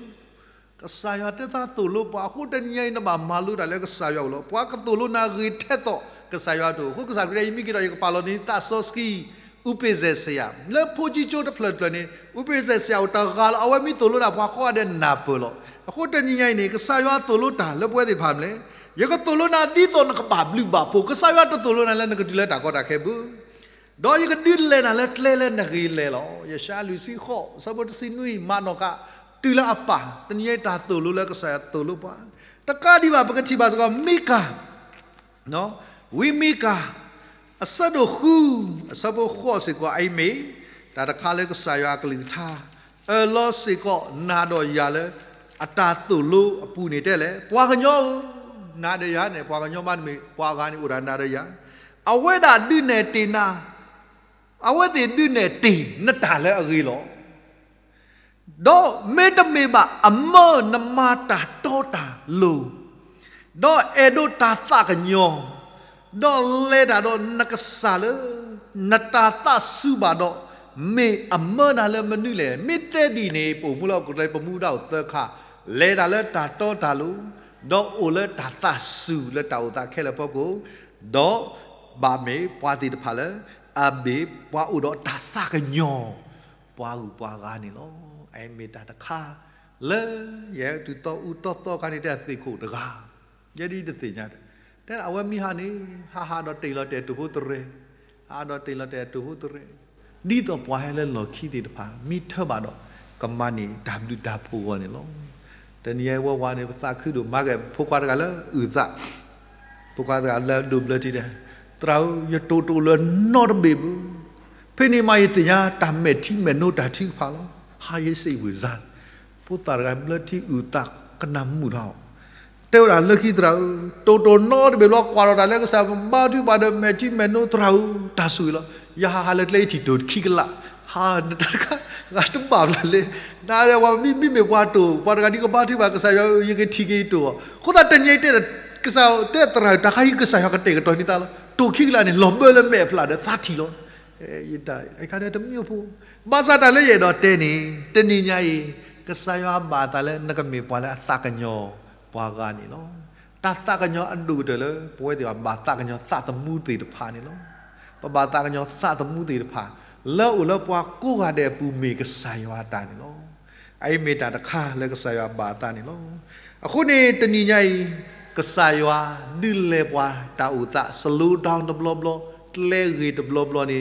ကစၢ်ယွၤတဲသးသိၣ်လိပှၤ, အဃိတနံၤညါအံၤ နဘၣ်မၤလိတၢ်လၢကစၢ်ယွၤအအိၣ်လီၤ. ပှၤကသိၣ်လိနၤဂ့ၤထဲသိးကစၢ်ယွၤတအိၣ်. အဃိကစၢ်ခရံာ်တဲ ယမ့ၢ်က့ၤဒီး ယကပာ်လီၤန့ၢ်သးစီဆှံ အူပ့ၤစဲးစယၤ လၢဖိကၠံကၠိတဖျၢၣ်တဖျၢၣ်န့ၣ် အူပ့ၤစဲးစယၤအိၣ်တဂၤလီၤ. အဝဲမ့ၢ်သိၣ်လိတၢ် ပှၤကိးဂၤဒဲးနၢ်ပၢၢ်လီၤ. အဃိတနံၤညါအံၤန့ၣ် ကစၢ်ယွၤသိၣ်လိတၢ်လၢပဝဲသ့ၣ်တဖၣ်မနုၤလဲၣ်, ယကသိၣ်လိနၤဒ်သိးနကဘၣ်ဘျုးဘၣ်ဖှိၣ်. ကစၢ်ယွၤတသိၣ်လိနၤလၢနကတုၤလၢတၢ်ကီတၢ်ခဲဘၣ်, ဒီးယကဒုးလဲၤနၤလၢကျဲလၢနဂ့ၤလဲၤလီၤ. ယၡါယၤလွံၢ်ဆံဃိး အဆၢဖိတဆံနွံ မၤနီၣ်ဃာ် တုၤလၢအပၢ်, တနံၤညါအံၤတၢ်သိၣ်လိလၢကစၢ်ယွၤသိၣ်လိပှၤ, တကးဒံးဘၣ် ပကထံၣ်ဘၣ်စ့ၢ်ကီး မံကၤ ဝံမံကၤ အဆၢဒိၣ်ဃု အဆၢဖိဃိးစ့ၢ်ကီး အအံၤမ့ၢ် တၢ်တခါလၢကစၢ်ယွၤအကလုၢ်ကထါ အၢၣ်လီၤစ့ၢ်ကီးနၤဒီးယၤလၢ အတၢ်သိၣ်လိအပူၤန့ၣ်တဲလဲၣ်, ပှၤကညီဧၢ, နၤဒီးယၤန့ၣ် ပှၤကညီမးတမ့ၢ် ပှၤဂၤန့ၣ်အိၣ်ဒၣ်နၤဒီးယၤ, အဝဲဒၣ်ဒုးနဲၣ်တ့ၢ်နၤ, အဝဲသ့ၣ်ဒုးနဲၣ်တ့ၢ်နတၢ်လၢအဂ့ၤလီၤ. ဒီးမ့တမ့ၢ်ဘၣ်အမၢနမၤတၢ်တီတၢ်လိၤ, ဒီးအဲၣ်ဒိးတၢ်သးကညီၤ, ဒီးလဲၤတၢ်ဒီးနကစၢ်လၢ နတၢ်သးစူၤဘၣ်ဒီး, မ့ၢ်အမၢနၤလၢမနုၤလဲၣ်. မ့ၢ်တဲဒ်န့ၣ် ပအိၣ်မူလၢဟီၣ်ခိၣ်ချၢ ပမူဒါအိၣ်သၢခါ, လဲၤတၢ်လၢတၢ်တီတၢ်လိၤ, ဒီးအိၣ်လၢတၢ်သးစူၤလၢတၢ်အိၣ်သးခဲလၢာ်အဖီခိၣ်, ဒီးဘၣ်မ့ၢ်ပှၤသ့ၣ်တဖၣ်လၢ အဘ့ၣ်ပှၤအိၣ်ဒီးတၢ်သးကညီၤ ပှၤဂုၤပှၤဂၤန့ၣ်လီၤ. အအံၤမ့ၢ်တၢ်တခါ လၢယဟဲတုၤသီအူသီသီခါန့ၣ် တဲသ့ၣ်ခိၣ်တဂၤ, ယဲဒ်တသ့ၣ်ညါ, တဲဒၣ်အဝဲမ့ၢ်ဟးန့ၣ် ဟးဟးဒီးတ့ၢ်လီၤတဲာ်တိာ်ဖိတရဲၣ်, ဟးဒီးတ့ၢ်လီၤတဲာ်တိာ်ဖိတရဲၣ်, ဒ်သိးပှၤဟဲလၢလီၢ်ခံသ့ၣ်တဖၣ် မ့ၢ်ထၢဘၣ်ဒီး ကမၤန့ၢ်တၢ်ဘျုးတၢ်ဖှိၣ်အဂီၢ်န့ၣ်လီၤ. တနံၤအံၤဝဲဝၤန့ၣ် ပသးခုဒိၣ်မး ကဲဖိခွါတဂၤလၢအုၣ်သး ဖိခွါတဂၤလၢအဒိးဘျၢထံတဲ, သရၣ်ဧၢ, ယတိၢ်တအိၣ်လၢၤနီတဘ့ၣ်ဘၣ်. ဖဲန့ၣ်မးယသ့ၣ်ညါတၢ်မဲာ်ထံမဲာ်နိတၢ်ထုကဖၣ်လီၤ. ဟါယစံးဝံၤစါ, ဖိသၣ်တဂၤဘျၢထံအုၣ်သးကနၣ်မုာ်ထီၣ်, တဲဝဲဒၣ်လၢခံသရၣ်ဧၢ, တိၢ်တအိၣ်နီတဘ့ၣ်ဘၣ် ကွၢ်ထီၣ်တၢ်လၢကစၢ်ဘါထုကဖၣ်ဒီးမဲာ်ထံမဲာ်နိသရၣ်ဧၢ, တၢ်ဆိၣ်ဂ့ၤလီၤ. ယဟးဟးလၢကျဲယထံၣ်တိၢ်ခံကလး, ဟးနတၢ်တခါ, ဂၤတဘၣ်ဘျီလဲၣ်. နဝၤမ့မ့ၢ်ပှၤတိၢ်, ပှၤတဂၤဒ်ကဘါထုကဖၣ်ကစၢ်ယွၤဧၢ, ယကထံၣ်က့ၤယတိၢ်အီၤ. အဃိသတးတနံၤအံၤတဲ ကစၢ်တဲသရၣ်ဧၢ, တၢ်ခါအံၤကစၢ်ယွၤကတဲာ်ကတီၤန့ၢ်သးလီၤ. တိၢ်ခံကလးန့ၣ် လီၤဘၢလၢမဲာ်အဖျၢၣ်ဒီးသးထံၣ်လီၤ. ယတၢ်အခါန့ၣ်တမံၤအိၣ်ဖိ, ဘၣ်ဆၣ်တၢ်လၢယအဲၣ်ဒိးတဲန့ၣ် တနံၤညါအံၤ ကစၢ်ယွၤဘၣ်အသးလၢနကမ့ၢ်ပှၤလၢအသးကညီၤပှၤဂၤန့ၣ်လီၤ. တၢ်သးကညီၤအဒိၣ်ကတၢၢ်လၢပဝဲသ့ၣ်ဘၣ်သးကညီၤသးသမူသ့ၣ်တဖၣ်န့ၣ်လီၤ. ပဘၣ်သးကညီၤသးသမူသ့ၣ်တဖၣ် လၢအအိၣ်လၢပှၤကိးဂၤဒဲးအပူၤမ့ၢ်ကစၢ်ယွၤအတၢ်န့ၣ်လီၤ. အအံၤမ့ၢ်တၢ်တခါလၢကစၢ်ယွၤဘၣ်အသးန့ၣ်လီၤ. အဃိန့ၣ်တနံၤညါအံၤ ကစၢ်ယွၤဒုးလဲၤပှၤတၢ်အိၣ်သး slow down တဘျီဘျီ, ကျဲဂ့ၤတဘျီဘျီန့ၣ်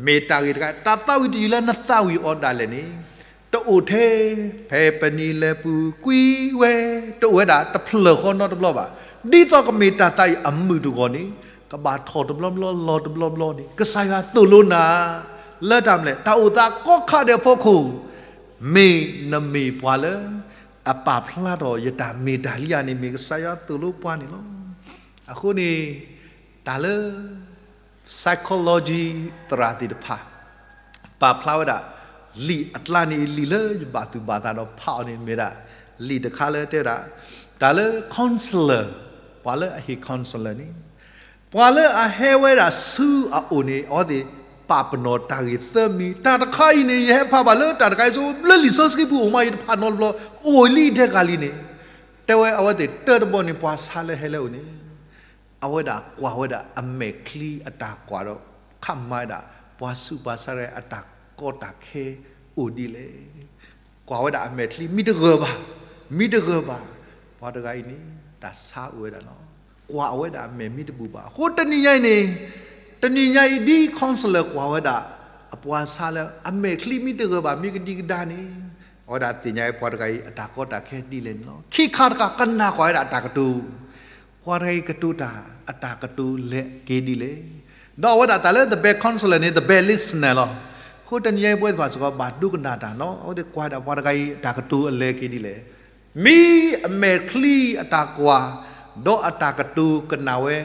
မ့ၢ်တၢ်ဂ့ၢ်တခါ, တၢ်သးဝံၣ်တယုၢ်လၢနသးဝံၣ်အီၤဒၣ်လဲာ်န့ၣ် တအိၣ်ထဲ ဖဲပနံၤလဲၤပူၤကွံာ်ဝဲ, တအိၣ်ဝဲဒၣ်တဖျၢၣ်ဃီနီတဘျီဘၣ်. ဒ်သိးကမ့ၢ်တၢ်သးဝံၣ်အမုာ်တဂီၢ်န့ၣ် ကဘၣ်ထီၣ်တဘျီဘျီလီၤတဘျီဘျီန့ၣ် ကစၢ်ယွၤသိၣ်လိနၤ လၢတၢ်မနုၤလဲၣ်, တၢ်အိၣ်သးကိးခါဒဲးအဖီခိၣ် မ့ၢ်နမ့ၢ်ပှၤလၢ အပာ်ဖျါထီၣ်ယတၢ်မ့ၢ်တၢ်လံဧါန့ၣ် မ့ၢ်ကစၢ်ယွၤသိၣ်လိပှၤန့ၣ်လီၤ. အဃိန့ၣ် တၢ်လၢ psychology သရၣ်သ့ၣ်တဖၣ် ပာ်ဖျါဝဲဒၣ် လံာ်အကျါန့ၣ် လံာ်လၢယဘၣ်သူၣ်ဘၣ်သးဒီးဖးအီၤန့ၣ် မ့ၢ်ဒၣ် လံာ်တခါလၢတဲဝဲဒၣ် တၢ်လၢ counselor, ပှၤလၢအဟ့ၣ် counselor န့ၣ် ပှၤလၢအဟဲဝဲဒၣ်ဆူအအိၣ်န့ၣ် အဝဲသ့ၣ် ပာ်ပနီၣ်တၢ်ဂ့ၢ်သၢမံၤ, တၢ်တခါအံၤန့ၣ် ယဟဲဖးဘၣ်လၢတၢ်တခါအံၤ ဆိလၢလံာ်စီဆှံပူၤအိၣ်မး ယတဖးနီတဘျီ, အိၣ်လံဒဲကလံၤန့ၣ်, တဲဝဲအဝဲသ့ၣ်တၢတဘီန့ၣ် ပှၤဆါလၢဟဲလၢအအိၣ်န့ၣ် အဝဲဒၣ်ကွၢ်ဝဲဒၣ်အမဲာ်ချံအတၢ်ကွၢ်ဒီး ခးမၤဝဲဒၣ် ပှၤဆူးပှၤဆါတဂၤအတၢ်ကီတၢ်ခဲအိၣ်ဒ်လဲၣ်. ကွၢ်ဝဲဒၣ်အမဲာ်ချံမ့ၢ်တဂၢၢ်ဘၣ်, မ့ၢ်တဂၢၢ်ဘၣ်, ပှၤတဂၤအံၤန့ၣ် တၢ်ဆါအိၣ်ဝဲဒၣ်လီၤ. ကွၢ်အဝဲဒၣ်အမဲာ်မ့ၢ်တဘူၣ်ဘၣ်. အဃိတနံၤညါအံၤန့ၣ်, တနံၤညါအံၤဒ် counselor ကွၢ်ဝဲဒၣ် အပှၤဆါလၢအမဲာ်ချံမ့ၢ်တဂၢၢ်ဘၣ် မ့ၢ်ကဒံကဒါန့ၣ်, အဝဲဒၣ်သ့ၣ်ညါအံၤပှၤတဂၤအံၤ အတၢ်ကီတၢ်ခဲဒ်လဲၣ်န့ၣ်လီၤ. ခံခါတခါကနၣ်ကွၢ်ဝဲဒၣ်အတၢ်ကတိၤ ပှၤတဂၤအံၤကတိၤတၢ် အတၢ်ကတိၤလဲၤက့ၤဒ်လဲၣ်. ဒီးအဝဲဒၣ်တၢ်လၢ the best counselor န့ၣ် the best listener လီၤ. အဃိတနံၤညါအံၤပဝဲသ့ၣ်တဖၣ်စ့ၢ်ကီး ဘၣ်ဒိကနၣ်တၢ်နီၤ အဝဲသ့ၣ်ကွၢ်ဒၣ်ပှၤတဂၤအံၤ အတၢ်ကတိၤအလဲၤက့ၤဒ်လဲၣ်. မ့ၢ်အမဲာ်ချံအတၢ်ကွၢ် ဒီးအတၢ်ကတိၤကနၣ်ဝဲ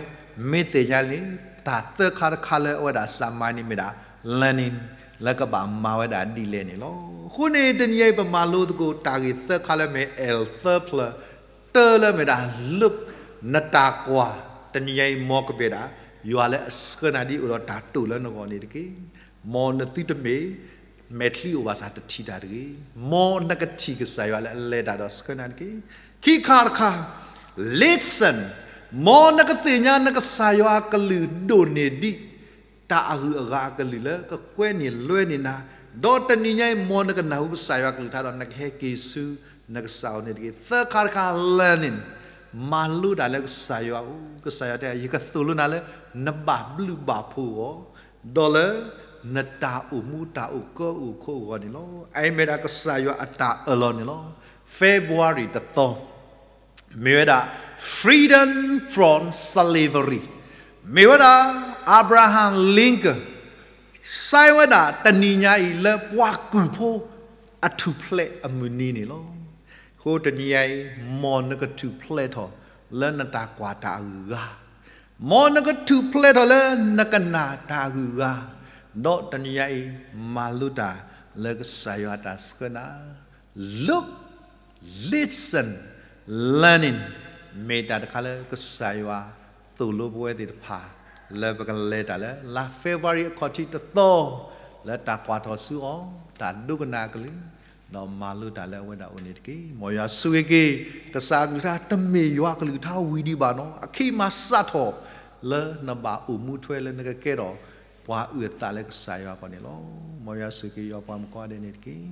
မ့ၢ်သ့ၣ်ညါန့ၣ် တၢ်သၢခါတခါလၢအဝဲဒၣ် စးမၤန့ၣ်မ့ၢ်ဒၣ် learning လၢကဘၣ်မၤဝဲဒၣ်ဒ်လဲၣ်န့ၣ်လီၤ. အဃိန့ၣ် တနံၤညါအံၤ ပမၤလိသကိးတၢ်ဂ့ၢ်သၢခါလၢမ့ၢ် L သၢဖျၢၣ် တၢလၢမ့ၢ်ဒၣ် look နတၢ်ကွၢ်, တနံၤညါအံၤ မ်ကဘၣ်ဒၣ် ယွၤလၢအဆှၢနၤဒ်အိၣ်ဒီးတၢ်တိာ်လၢနဂီၢ်န့ၣ်တက့ၢ်. မ်နသုတမ့ၢ် မဲာ်ချံအိၣ်ဘၣ်ဆၣ်တထံၣ်တၢ်တဂ့ၤ. မ်နကထံၣ်ကစၢ်ယွၤလၢအလဲၤတၢ်ဒီးဆှၢနၤတက့ၢ်. ခံခါတခါ listen, မ်နကသ့ၣ်ညါနကစၢ်ယွၤအကလုၢ်ဒိၣ်န့ၢ်ဒံး တၢ်အဂုၤအဂၤအကလုၢ်လၢကကွဲန့ၢ်လွဲန့ၢ်နၤ, ဒီးတနံၤညါအံၤ မ်နကနၢ်ဟူကစၢ်ယွၤအကလုၢ်ကထါဒီး နကဟဲက့ၤဆူနကစၢ်အအိၣ်န့ၣ်တက့ၢ်. သၢခါတခါ learning, မၤလိတၢ်လၢကစၢ်ယွၤအအိၣ်, ကစၢ်ယွၤတဲ ယကသိၣ်လိနၤလၢ နဘၣ်ဘျုးဘၣ်ဖှိၣ်အဂီၢ်, ဒီးလၢ နတၢ်အိၣ်မူတၢ်အိၣ်ကၢအိၣ်ခိးအဂီၢ်န့ၣ်လီၤ. အအံၤမ့ၢ်ဒၣ်ကစၢ်ယွၤအတၢ်အၢၣ်လီၤန့ၣ်လီၤ. February တသီ မ့ၢ်ဝဲဒၣ် freedom from slavery, မ့ၢ်ဝဲဒၣ် Abraham Lincoln စဲဝဲဒၣ်တနံၤညါအံၤလၢပှၤကုၢ်ဖိအထူၣ်ဖျဲးအမုၢ်နံၤန့ၣ်လီၤ. အဃိတနံၤညါအံၤ မ်နကထူၣ်ဖျဲးထီၣ်လၢနတၢ်ကွၢ်တၢ်အဂုၤအဂၤ, မ်နကထူၣ်ဖျဲးထီၣ်လၢနကနၣ်တၢ်အဂုၤအဂၤ, ဒီးတနံၤညါအံၤ မၤလိတၢ်လၢကစၢ်ယွၤအတၢ်ဆှၢနၤ Look, listen, learning မ့ၢ်တၢ်တခါလၢကစၢ်ယွၤသိၣ်လိပဝဲသ့ၣ်တဖၣ် လၢပကလဲၤတၢ်လၢ လါ February အခီၣ်ထံးတသီ လၢတၢ်ကွၢ်ထီၣ်ဆူအီၤ တၢ်ဒိကနၣ်အကလုၢ် ဒီးမၤလိတၢ်လၢအဝဲဒၣ်အအိၣ်န့ၣ်တက့ၢ်. မ်ယွၤဆိၣ်ဂ့ၤက့ၤ ကစၢ်အကလုၢ်ကထါဝံၤဒံးဘၣ်နီၤ အခံမၤစးထီၣ် လၢနဘၣ်အိၣ်မူထွဲလၢနကကဲထီၣ် ပှၤအုၣ်အသးလၢကစၢ်ယွၤအဂီၢ်န့ၣ်လီၤ. မ်ယွၤဆိၣ်ဂ့ၤက့ၤယွၤပှၤမုၣ်ကီးဒဲးန့ၣ်တက့ၢ်.